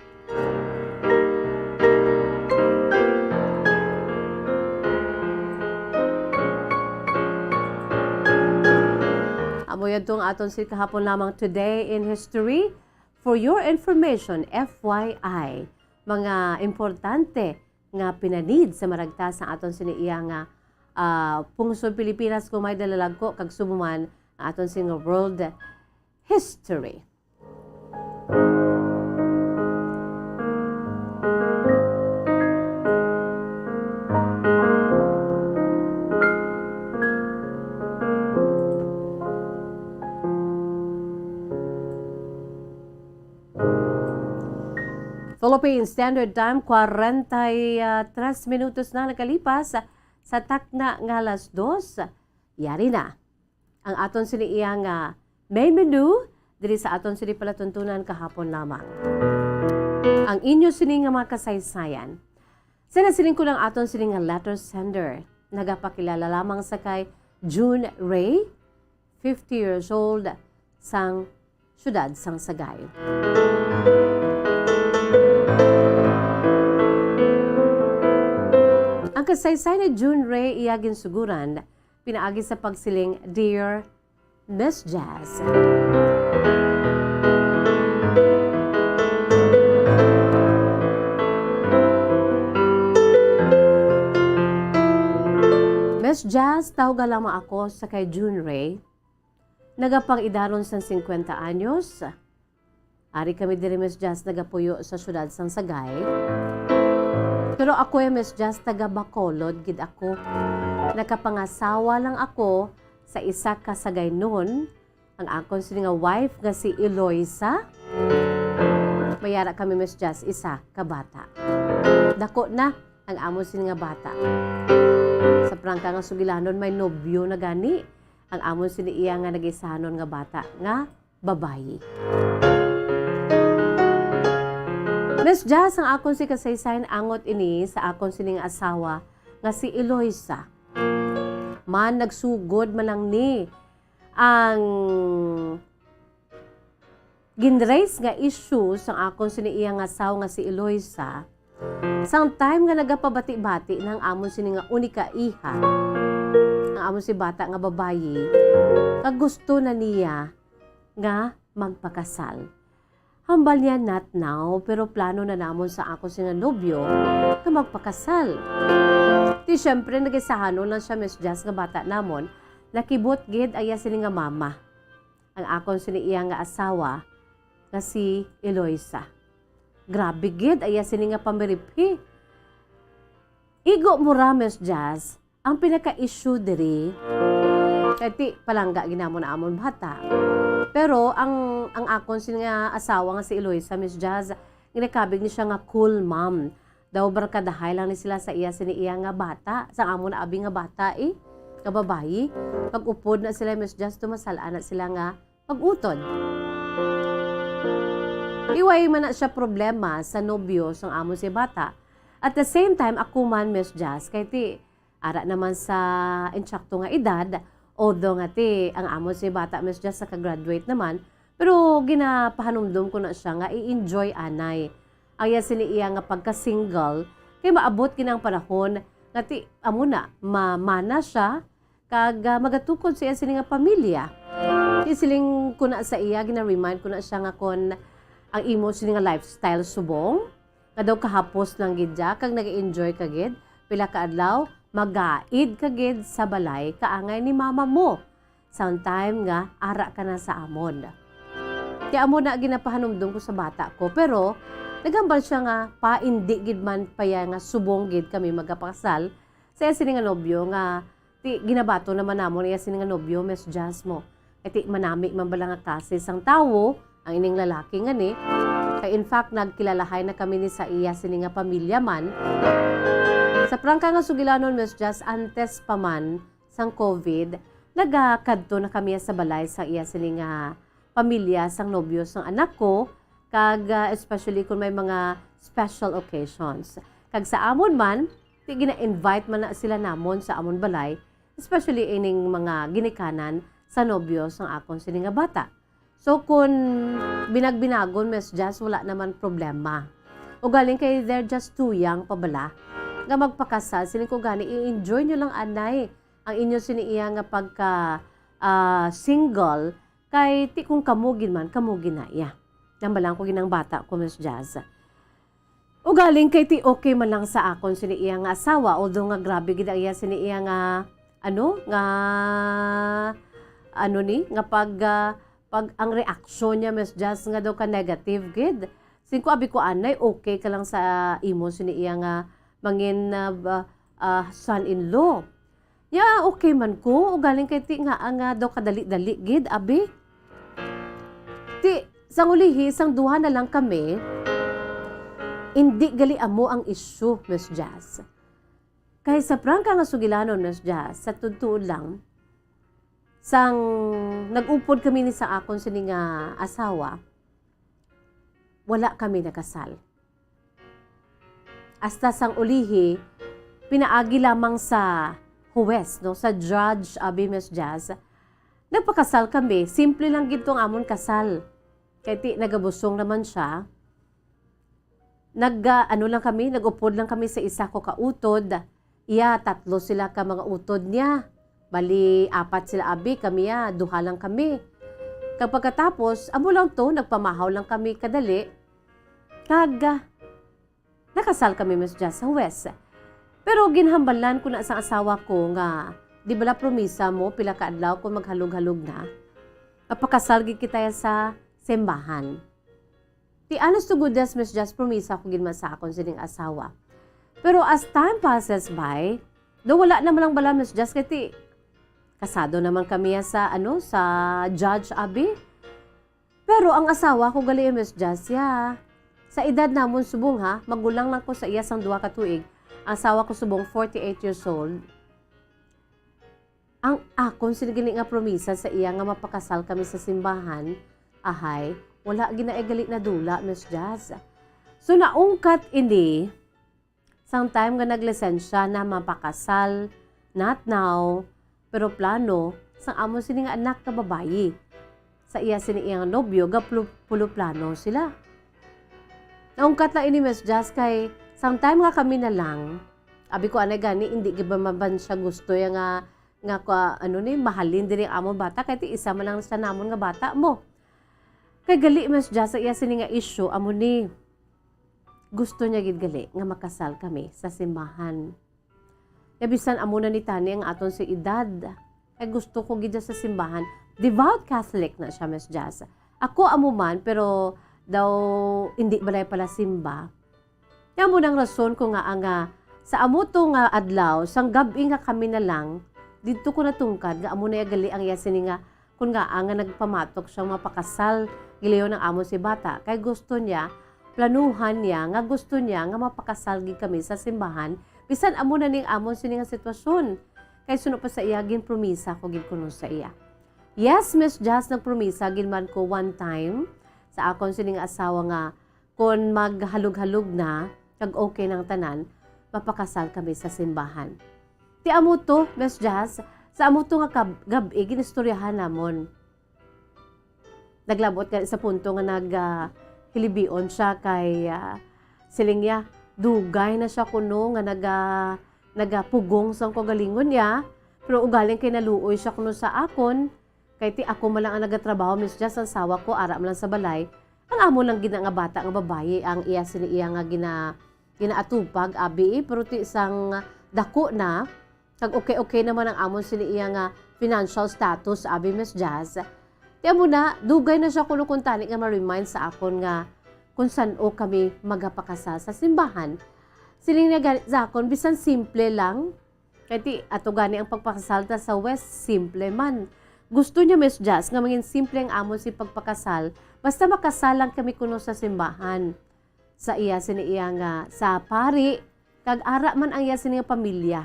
Amo yadto ang aton si kahapon lamang, Today in History. For your information, F Y I, mga importante nga pinanid sa maragta sa aton sini iya nga, ah, pungsod Pilipinas, kung may dalalagko kag subo man ang aton sini nga world history. Philippine Standard Time, kwarenta y tres minutos na nakalipas sa takna nga alas dos. Yari na ang aton sini iya nga main menu diri sa aton sini palatuntunan kahapon lamang. Ang inyo sini nga mga kasaysayan. Sa nasiling ko lang aton sini nga letter sender, nagapakilala lamang sa kay June Ray, fifty years old, sang siyudad sang Sagay. Ang kasaysay ni June Ray iya ginsuguran pinaagi sa pagsiling, "Dear Miss Jazz." Jazz, tawga lamang ako sa kay June Ray. Nagapang-idaron sang singkwenta anyos. Ari kami diri, Miss Jazz, nagapuyo sa siyudad sang Sagay. Pero ako, eh, Miss Jazz, taga Bacolod gid ako. Nakapangasawa lang ako sa isa ka Sagaynon. Ang akon sini nga wife nga si Eloisa. May ara kami, Miss Jazz, isa ka bata. Dako na ang amon sini nga bata. Sa prangka nga sugilanon, may nobyo na gani ang amon sini iya nga nag-isahanon nga bata nga babayi. Miss Jazz, ang akon si kasaysayan angot ini sa akon sini nga asawa nga si Eloisa. Man, nagsugod man lang ni ang ginraise nga issue sang akon sini iya nga asawa nga si Eloisa, sang time nga nagapabati-bati na ang amon sini nga unika iha, ang amon si bata nga babayi, nga gusto na niya nga magpakasal. Hambal niya, "Not now, pero plano na namon sa akon sini nga nobyo nga magpakasal." Ti, syempre, nag-isahanon lang siya, Miss Jazz, nga bata namon, nakibot gid ang iya sini nga mama, ang akon sini iya nga asawa nga si Eloisa. Grabe gid ang iya sini nga pamiriphi. Igo mo ra, Miss Jazz, ang pinaka-issue diri, kay ti palangga gid namon ang amon bata. Pero ang, ang akon sini nga asawa nga si Eloisa, Miss Jazz, ginakabig ni siya nga cool mom. Daw barkadahay lang ni sila sa iya sini iya nga bata, sa amon abi nga bata, eh, nga babayi. Pag-upod na sila, Miss Jazz, tumasal-an na sila nga pag-utod. Iway man na siya problema sa nobyo sang amon si bata. At the same time, ako man, Miss Jazz, kay ti ara naman sa insakto nga edad, although nga ti ang amon si bata, Miss Jazz, naka-graduate naman, pero ginapahanumdom ko na siya nga i-enjoy anay ang iya sini iya nga pagka-single, kay maabot gid ang panahon nga ti amo na, mamana siya, kag, ah, magatukod sa iya sini nga pamilya. Isiling ko na sa iya, gina-remind ko na siya nga kon ang imo sini nga lifestyle subong, nga daw kahapos lang gid ya, kag nag-enjoy ka gid, pila ka adlaw, magaid ka gid sa balay, kaangay ni mama mo. Sang time nga ara ka na sa amon. Kaya amo na ginapahanumdom ko sa bata ko, pero naghambal siya nga, pa, indi gid man pa ya nga subong gid kami magapakasal sa iya sini nga nobyo nga ti ginabato naman namon iya sini nga nobyo, Miss Jazz mo. Kay ti manami man bala nga klase sang tawo ang ining lalaki nga ni. Kay in fact, nagkilalahay na kami ni sa iya sini nga pamilya man. Sa prangka nga sugilanon, Miss Jazz, antes pa man sang COVID, nagakadto na kami sa balay sa iya sini nga pamilya sang nobyo sang anak ko, kag, ah, especially kung may mga special occasions. Kag sa amon man, ti gina-invite man na sila namon sa amon balay, especially ining mga ginikanan sa nobyo sang akon sini nga bata. So, kun binag-binagon, Miss Jazz, wala naman problema. Ugaling kay they're just too young pa bala nga magpakasal. Siling ko gani, i-enjoy nyo lang anay ang inyo sini iya nga pagka, ah, single, kay ti kung kamo gid man, kamo gid na iya. Nang balang ko ginang bata ko, Miss Jazz. Ugaling kay ti okay man lang sa akon sini iya nga asawa, although nga grabe gid ang iya sini iya nga, ano, nga, ano ni, nga pag, ah, pag ang reaksyon niya, Miss Jazz, nga daw ka negative gid. Sing ko, abi ko, "Anay, okay ka lang sa imo sini iya nga mangin, ah, ba, ah, son-in-law." Ya, okay man ko, ugaling kay ti nga, nga daw kadali-dali gid, abi. Ti, sang ulihi, sang duha na lang kami, indi gali amo ang issue, Miss Jazz. Kay sa prangka nga sugilanon, Miss Jazz, sa tuod-tuod lang, sang nag-upod kami ni sa akon sini nga asawa, wala kami nakasal. Hasta sang ulihi, pinaagi lamang sa huwes, no, sa judge, abi, Miss Jazz, nagpakasal kami. Simple lang gid tong amon kasal. Kay ti, nagabusong naman siya. Nag, ah, ano lang kami, nag-upod lang kami sa isa ko ka utod. Iya, tatlo sila ka mga utod niya. Bali, apat sila abi, kami, ah, duha lang kami. Kag pagkatapos, amo lang to, nagpamahaw lang kami kadali. Kag, ah, nakasal kami, Miss Jazz, sa huwes. Pero ginhambalan ko na sa asawa ko nga di bala promisa mo, pila ka adlaw kung maghalog-halog na, mapakasal gid kita sa simbahan. Ti honest to goodness, Miss Jazz, promisa ko gid man sa akon sining asawa. Pero as time passes by, do wala naman lang bala, Miss Jazz, kay ti kasado naman kami ya sa, ano, sa judge, abi. Pero ang asawa ko gali, Miss Jazz, ya, sa edad namon subong, ha, magulang lang ko sa iya sang duha ka tuig. Ang asawa ko subong, forty-eight years old. Ang akon sini gali nga promisa sa iya nga mapakasal kami sa simbahan, ahay, wala gid na gali nadula, Miss Jazz. So, naungkat ini, sang time nga naglisensya na mapakasal, not now, pero plano sang amo sini nga anak nga babayi. Sa iya sini iyang nobyo, gapulo-pulo plano sila. Naungkat lang ini, Miss Jazz, kay sang time nga kami na lang, abi ko, anay gani, hindi gid ba man siya gusto ya nga, nga kwa-, ano ni, mahalin diri ang amon bata, kay ti isa man lang sa namon nga bata mo. Kay gali, Miss Jazz, sa iya sini nga issue, amo ni, gusto niya gid gali nga makasal kami sa simbahan. Ya bisan amo na ni tani ang aton si edad, kay gusto ko gid siya sa simbahan. Devout Catholic na siya, Miss Jazz. Ako amo man, pero daw hindi balay pala simba. Kaya mo nang rason ko nga nga sa amo to nga adlaw, sang gab-i nga kami na lang, didto ko natungkad nga amo na ya gali ang iya sini nga, kun nga, ah, nga nagpamatok siyang mapakasal, gilayon ang amo si bata, kay gusto niya, planuhan niya nga gusto niya nga mapakasal gid kami sa simbahan, bisan amo na ning amon sini nga sitwasyon. Kay suno pa sa iya, ginpromisa ko gid kuno sa iya. Yes, Miss Jazz, nagpromisa gid man ko one time sa akon sining asawa nga kon maghalog-halog na kag okay nang tanan, mapakasal kami sa simbahan. Ti amo to, Miss Jazz, sa amo to nga kab-, gab-i, ginistoryahan namon. Naglabot ka sa punto nga nag, ah, hilibion siya kay, ah, siling niya, dugay na siya kuno nga naga-, nagapugong sang kaugalingon niya, pero ugaling kay naluoy siya kuno sa akon, kay ti ako man lang ang nagatrabaho, Miss Jazz, ang asawa ko, ara man lang sa balay. Ang amo lang gid na nga bata nga babayi ang iya sini iya nga gina-, ginaatupag, abi, eh, pero ti sang dako na, kag okay-okay naman ang amon sini iya nga financial status, abi, Miss Jazz. Ti amo na, dugay na siya kuno kuntani nga ma-remind sa akon nga kung san-o kami magapakasal sa simbahan. Siling niya gani sa akon, bisan simple lang, kay ti, ato gani ang pagpakasal ta sa West, simple man. Gusto niya, Miss Jazz, nga mangin simple ang amon si pagpakasal, basta makasal lang kami kuno sa simbahan. Sa iya sini iya nga, sa pari, kag ara man ang iya sini nga pamilya.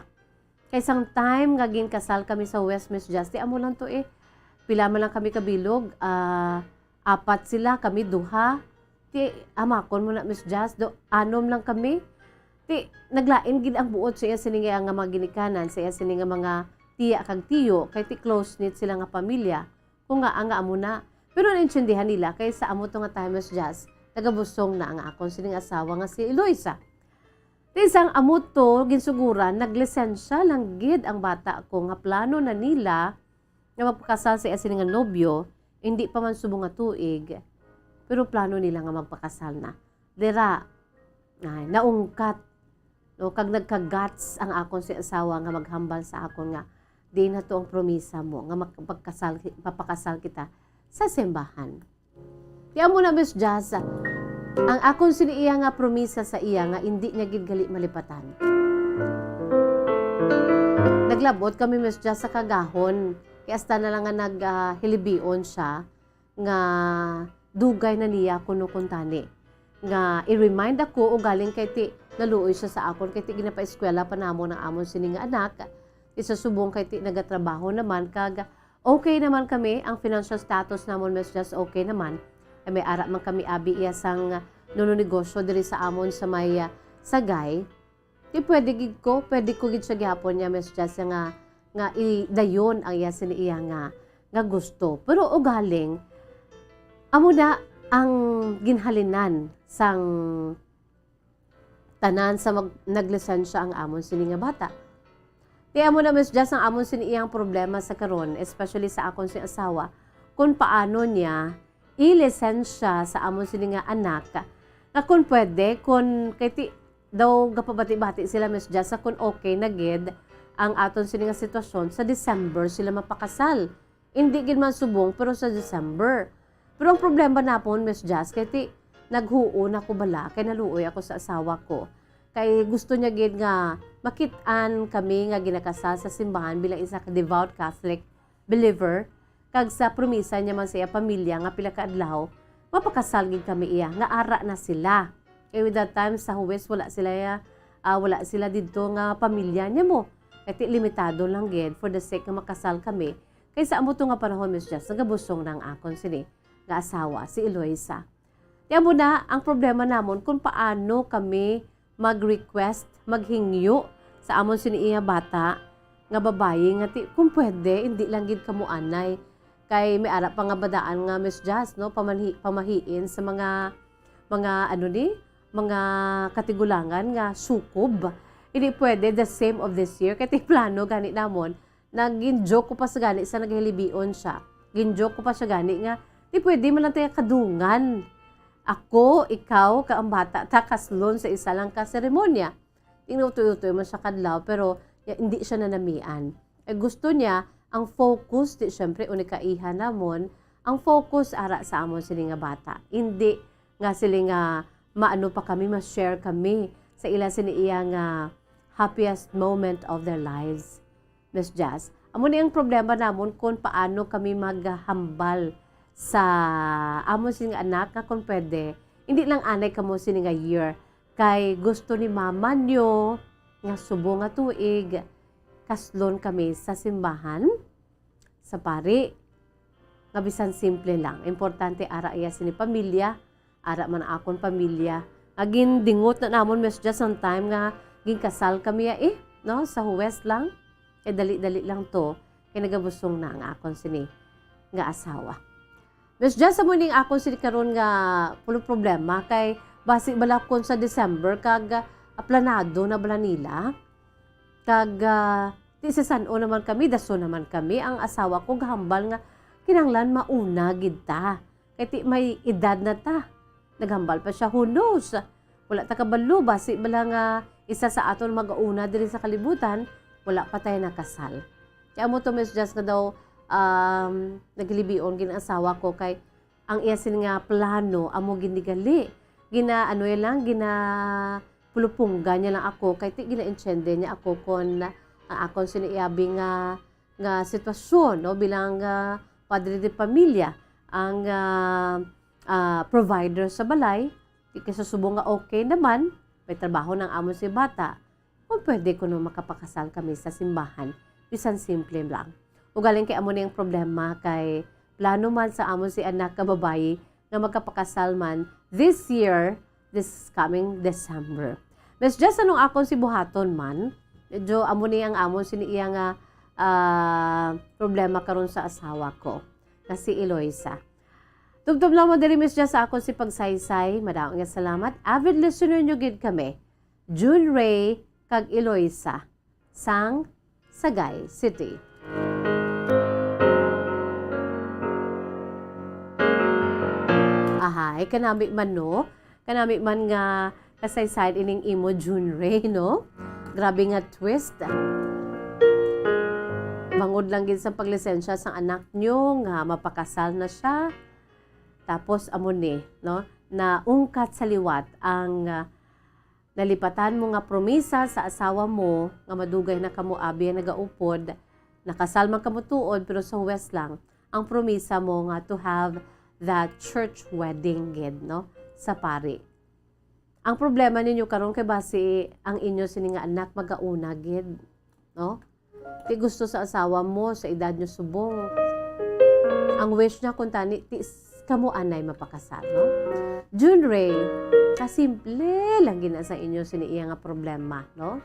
Kay sang time nga ginkasal kami sa West, Miss Jazz, ti amo lang to eh. Pila man lang kami kabilog, ah, apat sila, kami duha. Ti, amakon mo na, Miss Jazz, do, anom lang kami. Ti, naglain gid ang buot sa iya sini nga mga ginikanan, sa iya sini nga mga tiya kag tiyo, kay ti close-knit sila nga pamilya. Kung nga, nga amo na. Pero naintindihan nila, kay sa amo to nga time, Miss Jazz, nagabusong na ang akon sining asawa nga si Eloisa. Ti sang amo to, ginsuguran, naglisensya lang gid ang bata ko nga plano na nila nga magpakasal sa iya sini nga nobyo, hindi pa man subong nga tuig, pero plano nila nga magpakasal na. Dira, ay, naungkat, no, kag nagka-guts ang akon si asawa nga maghambal sa akon nga, "Di na to ang promisa mo nga mag-, magkasal, mapakasal kita sa simbahan." Ti amo na, Miss Jazz, ang akon sini iya nga promisa sa iya nga indi niya gid gali malipatan. Naglabot kami, Miss Jazz, sa kagahon. Kay hasta na lang nga nag, ah, hilibion siya nga dugay na niya kuno kuntani. Nga i-remind ako, ugaling kay ti naluoy siya sa akon, kay ti ginapaeskwela pa namon ang amon sini nga anak. Ti sa subong kay ti nagatrabaho naman, kag okay naman kami, ang financial status namon, Miss Jazz, okay naman. Ay, may ara man kami abi iya sang, ah, nununegosyo diri sa amon sa may, ah, Sagay. Ti pwede gid ko, pwede ko gid siya gihapon niya, Miss Jazz, nga, nga idayon ang iya sini iya nga, nga gusto. Pero ugaling, amo na ang ginhalinan sang tanan sa mag-, naglisensya ang amon sini nga bata. Ti amo na, Miss Jazz, ang amon sini iyang problema sa karon, especially sa akon sing asawa, kung paano niya ilisensya sa amon sini nga anak, nga kung pwede, kung kay ti-, daw gapabati-bati sila, Miss Jazz, sa kung okay na gid, ang aton sini nga sitwasyon, sa December sila mapakasal. Hindi gid man subong, pero sa December. Pero ang problema namon, Miss Jazz, kay ti, naghuo na ko bala, kay naluoy ako sa asawa ko. Kay gusto niya gid nga makit-an kami nga ginakasal sa simbahan bilang isa ka devout Catholic believer, kag sa promisa niya man sa iya pamilya nga pila ka adlaw, mapakasal gid kami iya, nga ara na sila. Kay with that time, sa huwes, wala sila, ah, wala sila didto nga pamilya niya mo. Kay ti limitado lang gid for the sake nga makasal kami. Kay sa amo to nga panahon, Miss Jess, nagabusong na ang akon sini nga asawa, si Eloisa. Ti amo na ang problema namon kung paano kami mag-request, maghingyo sa amon sini iya bata nga babayi nga ti, kung pwede, hindi lang gid kamo anay. Kay may ara pa nga badaan nga, Miss Jazz, no, pamanhi-, pamahiin sa mga, mga, ano ni, mga katigulangan nga sukob. Hindi pwede the same of this year. Kay ti plano gani namon, nagin-joke ko pa sa gani sa nagahilibion siya. Gin-joke ko pa siya gani nga, "Di pwede man lang tayo kadungan. Ako, ikaw, ka ang bata, ta kaslon sa isa lang ka seremonya." Tingnan, utoy-utoy man siya kadlaw, pero ya, hindi siya nanamian. Eh, gusto niya, ang focus, di, syempre, unikaiha namon, ang focus ara sa amon sini nga bata. Hindi nga sila nga maano pa kami, ma-share kami sa ila sini iya nga happiest moment of their lives. Miss Jazz, amo ni ang problema namon kung paano kami maghambal sa amon sini nga anak nga kung pwede, hindi lang anay kamo sini nga year, kay gusto ni mama nyo nga subong nga tuig, kaslon kami sa simbahan, sa pari, nga bisan simple lang. Importante, ara iya sini pamilya, ara man ang akon pamilya. Nga gindingot na namon, Miss Jess, ang time nga ginkasal kami, eh, no? Sa huwes lang. Kay dali-dali lang to. Kay nagabusong na ang akon sini nga asawa. Miss Jess, amo ning akon sini karon nga pulo problema. Kay basi bala kun sa December, kag, ah, aplanado na bala nila. Kag, ah, di sa san-o naman kami, dason naman kami. Ang asawa ko gahambal nga kinahanglan mauna gid ta. Kay ti may edad na ta. Naghambal pa siya, "Who knows? Wala ta kabalo, basi bala nga isa sa aton magauna diri sa kalibutan, wala pa tayo nakasal." Kaya amo to, Miss Jess, nga daw, um, naghilibion gid ang asawa ko kay ang iya sini nga plano amo gid ni gali. Gina-, ano niya lang, ginapulupunggan niya lang ako, kay ti ginaintiende niya ako kon ang akon sini iyabi nga, nga sitwasyon, no, bilang, ah, padre de pamilya, ang, ah, ah, provider sa balay. Ti kay sa subong nga okay naman, may trabaho nang amo si bata. Kung pwede kuno makapakasal kami sa simbahan, bisan simple lang. Ugaling kay amo ni ang problema, kay plano man sa amon si anak nga babayi nga magkapakasal man this year, this coming December. Miss Jess, anong akon si buhaton man? Medyo amo ni ang amon sini iya nga, ah, problema karon sa asawa ko, nga si Eloisa. Tubtob lang mo diri, Miss Jess, sa akon si pagsaysay. Madaog nga salamat. Avid listener nyo gid kami. June Ray kag Eloisa sang Sagay City. Ahay, kanami man, no? Kanami man nga kasaysayan ining imo, June Ray, no? Grabe nga twist. Bangod lang gid sa paglisensya sang anak nyo nga mapakasal na siya. Tapos amo ni, no? Naungkat sa liwat ang, ah, nalipatan mo nga promisa sa asawa mo nga madugay na kamo abi ang nagaupod, nakasal man kamo tuod, pero sa huwes lang ang promisa mo nga to have that church wedding gid, no, sa pari. Ang problema ninyo karon kay basi ang inyo sini nga anak magauna gid, no? Ti gusto sa asawa mo, sa edad nyo subong. Ang wish niya kung tani, ti s-, kamo anay mapakasal, no? June Ray, kasimple lang gina sa inyo sini iya nga problema, no?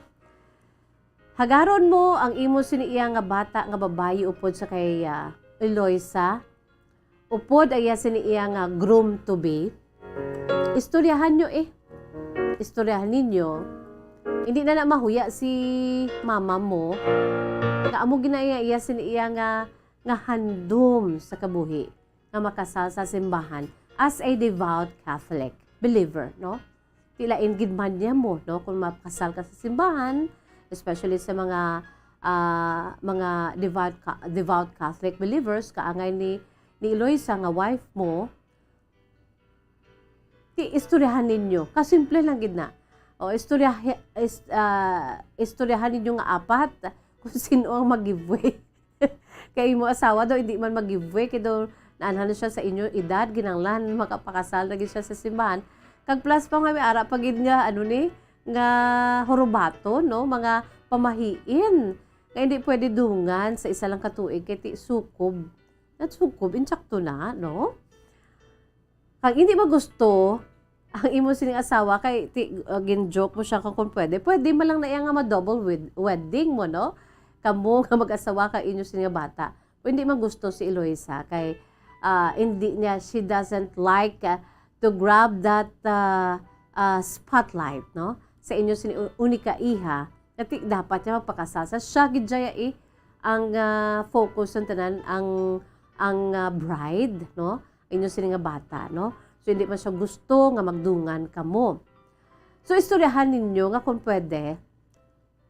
Hagaron mo ang imo sini iya nga bata nga babayi upod sa kay, ah, Eloisa. Upod ang iya sini iya nga groom to be. Istoryahan nyo eh. Istoryahan ninyo. Hindi na na mahuya si mama mo. Nga amo gina iya, iya sini iya nga, nga handom sa kabuhi nga makasal sa simbahan as a devout Catholic believer, no? Ti lain gid man niya mo, no? Kung makasal ka sa simbahan, especially sa mga, ah, mga devout Ca-, devout Catholic believers, kaangay ni, ni Eloisa nga wife mo, ti istoryahan ninyo. Kasimple lang gid na. O, istoryahi-, is-, ah, istoryahan ninyo nga apat kung sino ang mag-give way. Kay imo asawa daw, hindi man mag-give way. Kay daw, naanhan na siya sa inyo edad, ginanglan, makapakasal na gid siya sa simbahan. Kag plus pa nga, may ara pa gid nga, ano ni, nga hurubaton, no? Mga pamahiin. Nga hindi pwede dungan sa isa lang ka tuig, kay ti sukob. Not sukob, insakto na, no? Kag hindi magusto ang imo sining asawa kay ti, uh, gin-joke mo siya kung, kung pwede. Pwede man lang na iya nga ma-double wed-, wedding mo, no? Kamo nga mag-asawa kag inyo sini nga bata. Pwede man gusto si Eloisa kay, ah, hindi niya, she doesn't like, ah, to grab that, ah, ah, spotlight, no? Sa inyo sini u-, unika iha, nga ti dapat niya magpakasal sa siya gid jaya, eh, ang, ah, focus ng tanan ang, ang, ah, bride, no? Inyo sini nga bata, no? So, hindi man siya gusto nga magdungan kamo. So, istoryahan ninyo nga kung pwede,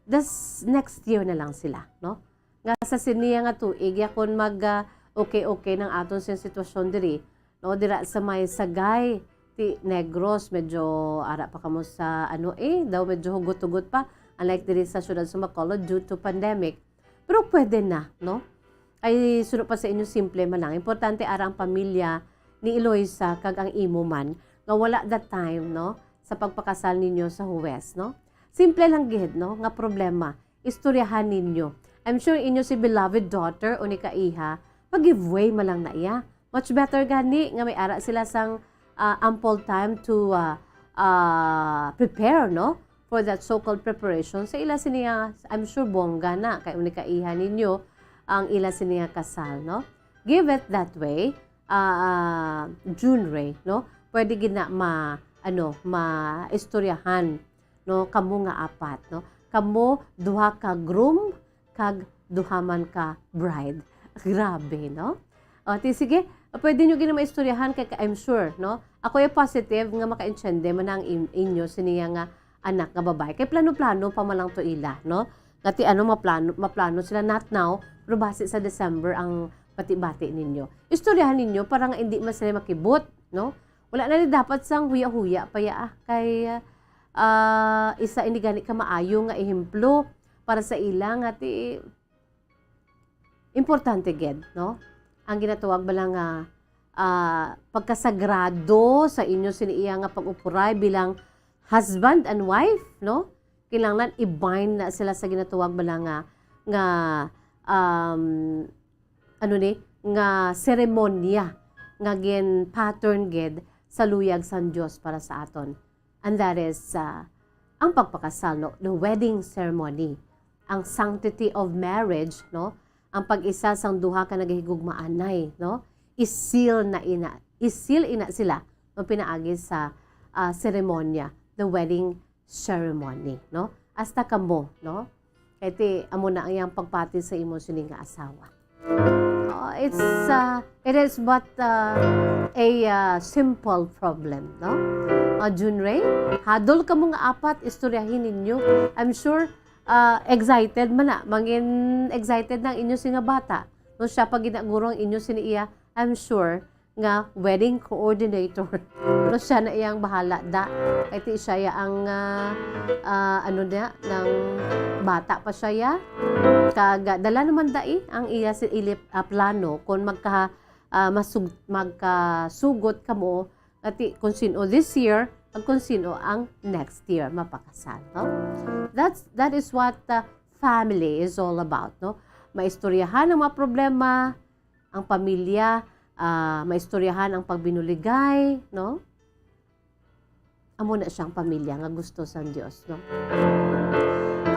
das next year na lang sila, no? Nga sa siniya nga tuig, ya kung mag, ah, okay-okay ng aton sing sitwasyon diri, no? Dira sa may Sagay, ti Negros, medyo ara pa kamo sa, ano, eh, daw medyo hugot-hugot pa, unlike diri sa siyudad sa Bacolod due to pandemic. Pero pwede na, no? Ay, suno pa sa inyo, simple man lang. Importante ara ang pamilya ni Eloisa kag ang imo man, nga wala that time, no, sa pagpakasal ninyo sa huwes, no? Simple lang gid, no, nga problema. Istoryahan ninyo. I'm sure inyo si beloved daughter o ni kaiha, mag-give way man lang na iya. Much better gani nga may ara sila sang, ah, ample time to, ah, ah, prepare, no, for that so-called preparation. Sa ila sini nga, I'm sure bongga na kay uni kaiha ninyo ang ila sini nga kasal, no? Give it that way, ah, ah, June Ray, no? Pwede gid na ma-, ano, maistoryahan, no? Kamo nga apat, no? Kamo duha ka groom kag duha man ka bride. Grabe, no? O, ti, sige, pwede nyo gina maistoryahan kay ka-, I'm sure, no? Ako ay positive nga makaintindi man ang in-, inyo siniya nga anak nga babae. Kay plano-plano pa man lang to ila, no? Nga ti ano, maplano, maplano sila not now, pero basi sa December ang bati-bati ninyo. Istoryahan ninyo para nga hindi man sila makibot, no? Wala na ni dapat sang huya-huya pa ya, ah. Kay, ah, isa ini gani ka maayo nga ehemplo para sa ila nga ti importante gid, no? Ang ginatawag bala nga, ah, pagkasagrado sa inyo sini iya nga pag-upuray bilang husband and wife, no? Kinahanglan i-bind na sila sa ginatawag bala nga, nga, um, ano ni, nga seremonya nga gin-pattern gid sa luyag sang Dios para sa aton. And that is, ah, ang pagpakasal, no? The wedding ceremony, ang sanctity of marriage, no? Ang pag-isa sang duha ka nagahigugmaanay, no? I-seal na ina, i-seal ina sila, no? Pinaagi sa, ah, seremonya, the wedding ceremony, no? Hasta kamo, no? Kay ti, amo na ang iyang pagpati sa imo sini nga asawa. Oh, it's, uh, it is but, uh, a, uh, simple problem, no? Uh, June Ray, hadol kamo nga apat, istoryahin ninyo. I'm sure, uh, excited man na, mangin excited na ang inyo sini nga bata. No, siya pa gid na guro ang inyo sini iya, I'm sure nga wedding coordinator. Pero siya na iyang bahala da. Kay ti siya ya ang, ah, ah, ano niya, nang bata pa siya ya. Kag, ah, dala naman dai ang iya si ilip, ah, plano kung magka, ah, masug-, magkasugot kamo, ati kung sino this year, ag kung sino ang next year mapakasal, no? That's, that is what, ah, family is all about, no? Maistoryahan ang mga problema, ang pamilya, ah, maistoryahan ang pagbinuligay, no? Amo na siyang pamilya nga gusto sang Dios, no?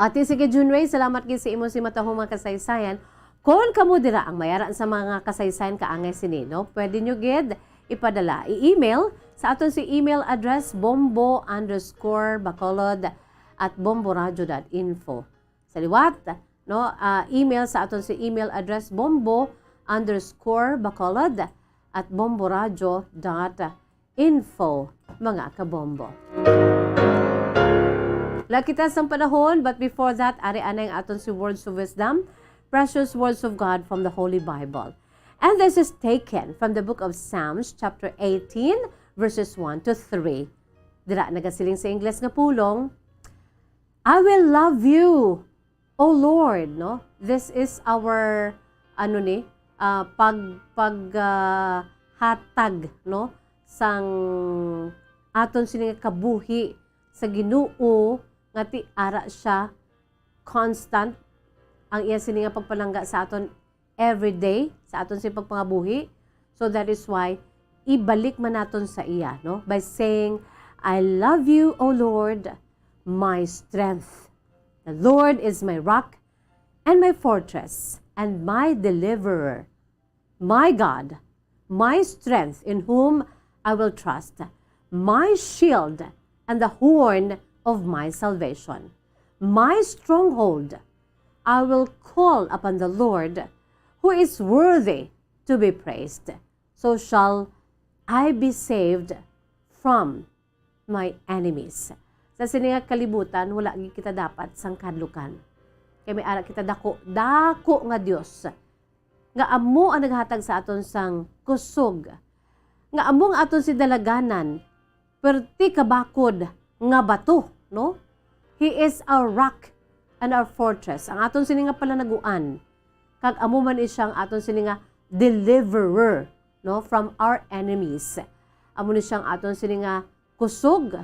Ati, sige, June Ray, salamat gid sa imo si matahong mga kasaysayan. Kon kamo dira ang mayara sa mga kasaysayan kaangay sini, no? Pwede nyo gid ipadala, i-email sa aton si email address, bombo underscore bacolod at bomboradio dot info. Sa liwat, no, ah, email sa aton si email address, bombo underscore bacolod at bomboradio dot info, mga kabombo. Wala kita sang panahon, but before that, ari anay ang aton si Words of Wisdom, precious words of God from the Holy Bible. And this is taken from the book of Psalms, chapter eighteen, verses one to three. Dira nagasiling sa Ingles nga pulong, "I will love you, O Lord," no? This is our, ano ni, ah, pag, pag, ah, hatag, no? Sang aton sini nga kabuhi sa Ginoo, nga ti ara siya constant ang iya sini nga pagpalangga sa aton every day, sa aton sini pagpangabuhi. So that is why ibalik man naton sa iya, no? By saying, "I love you, O Lord, my strength. The Lord is my rock and my fortress and my deliverer. My God, my strength in whom I will trust, my shield and the horn of my salvation, my stronghold. I will call upon the Lord, who is worthy to be praised. So shall I be saved from my enemies." Sa sini nga kalibutan, wala gid kita dapat sang kahadlukan. Kay may ara kita dako, dako nga Dios, nga amo ang naghatag sa aton sang kusog, nga amo ang aton si dalaganan, perti ka bakod nga bato, no? He is our rock and our fortress. Ang aton sini nga palanaguan, kag amo man ni siya ang aton sini nga deliverer, no, from our enemies. Amo ni siya ang aton sini nga kusog,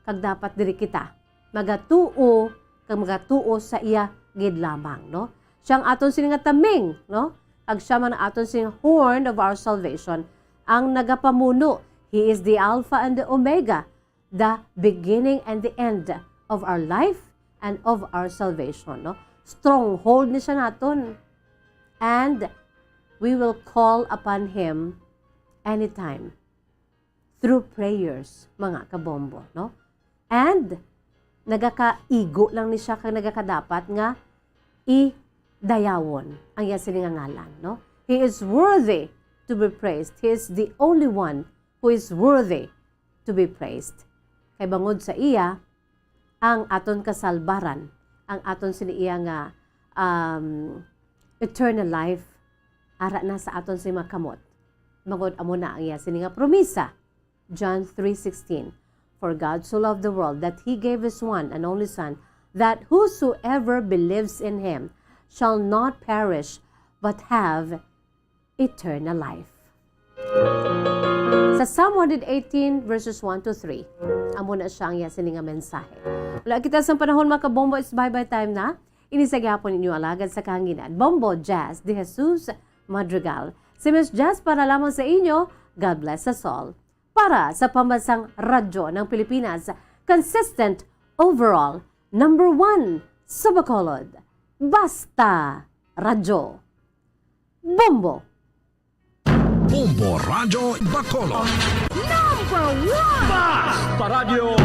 kag dapat diri kita magatuo kag magatuo sa iya gid lamang, no? Siya ang aton sini nga taming, no? Kag siya man ang aton sini nga horn of our salvation, ang nagapamuno. He is the Alpha and the Omega, the beginning and the end of our life and of our salvation, no? Stronghold ni siya naton. And we will call upon him anytime through prayers, mga kabombo, no? And nagakaigo lang ni siya kag nagakadapat nga idayawon ang iya sini nga ngalan, no? He is worthy to be praised. He is the only one who is worthy to be praised. Kay bangod sa iya, ang aton kasalbaran, ang aton sini iya nga, um, eternal life, ara na sa aton sini makamot. Bangod amo na ang iya sini nga promisa. John three sixteen, "For God so loved the world that he gave his one and only Son, that whosoever believes in him shall not perish, but have eternal life." Sa Psalm one hundred eighteen, verses one to three, amo na siya ang iya sini nga mensahe. Wala kita sang panahon, mga kabombo, it's bye-bye time na. Ini sa gihapon inyo alagad sa kahanginan, Bombo Jazz de Jesus Madrigal. Si Miss Jazz para lamang sa inyo. God bless us all. Para sa Pambansang Radyo ng Pilipinas, consistent overall, number one sa Bacolod. Basta Radyo. Bombo! Bombo Radyo Bacolod. Number one! Basta Radyo!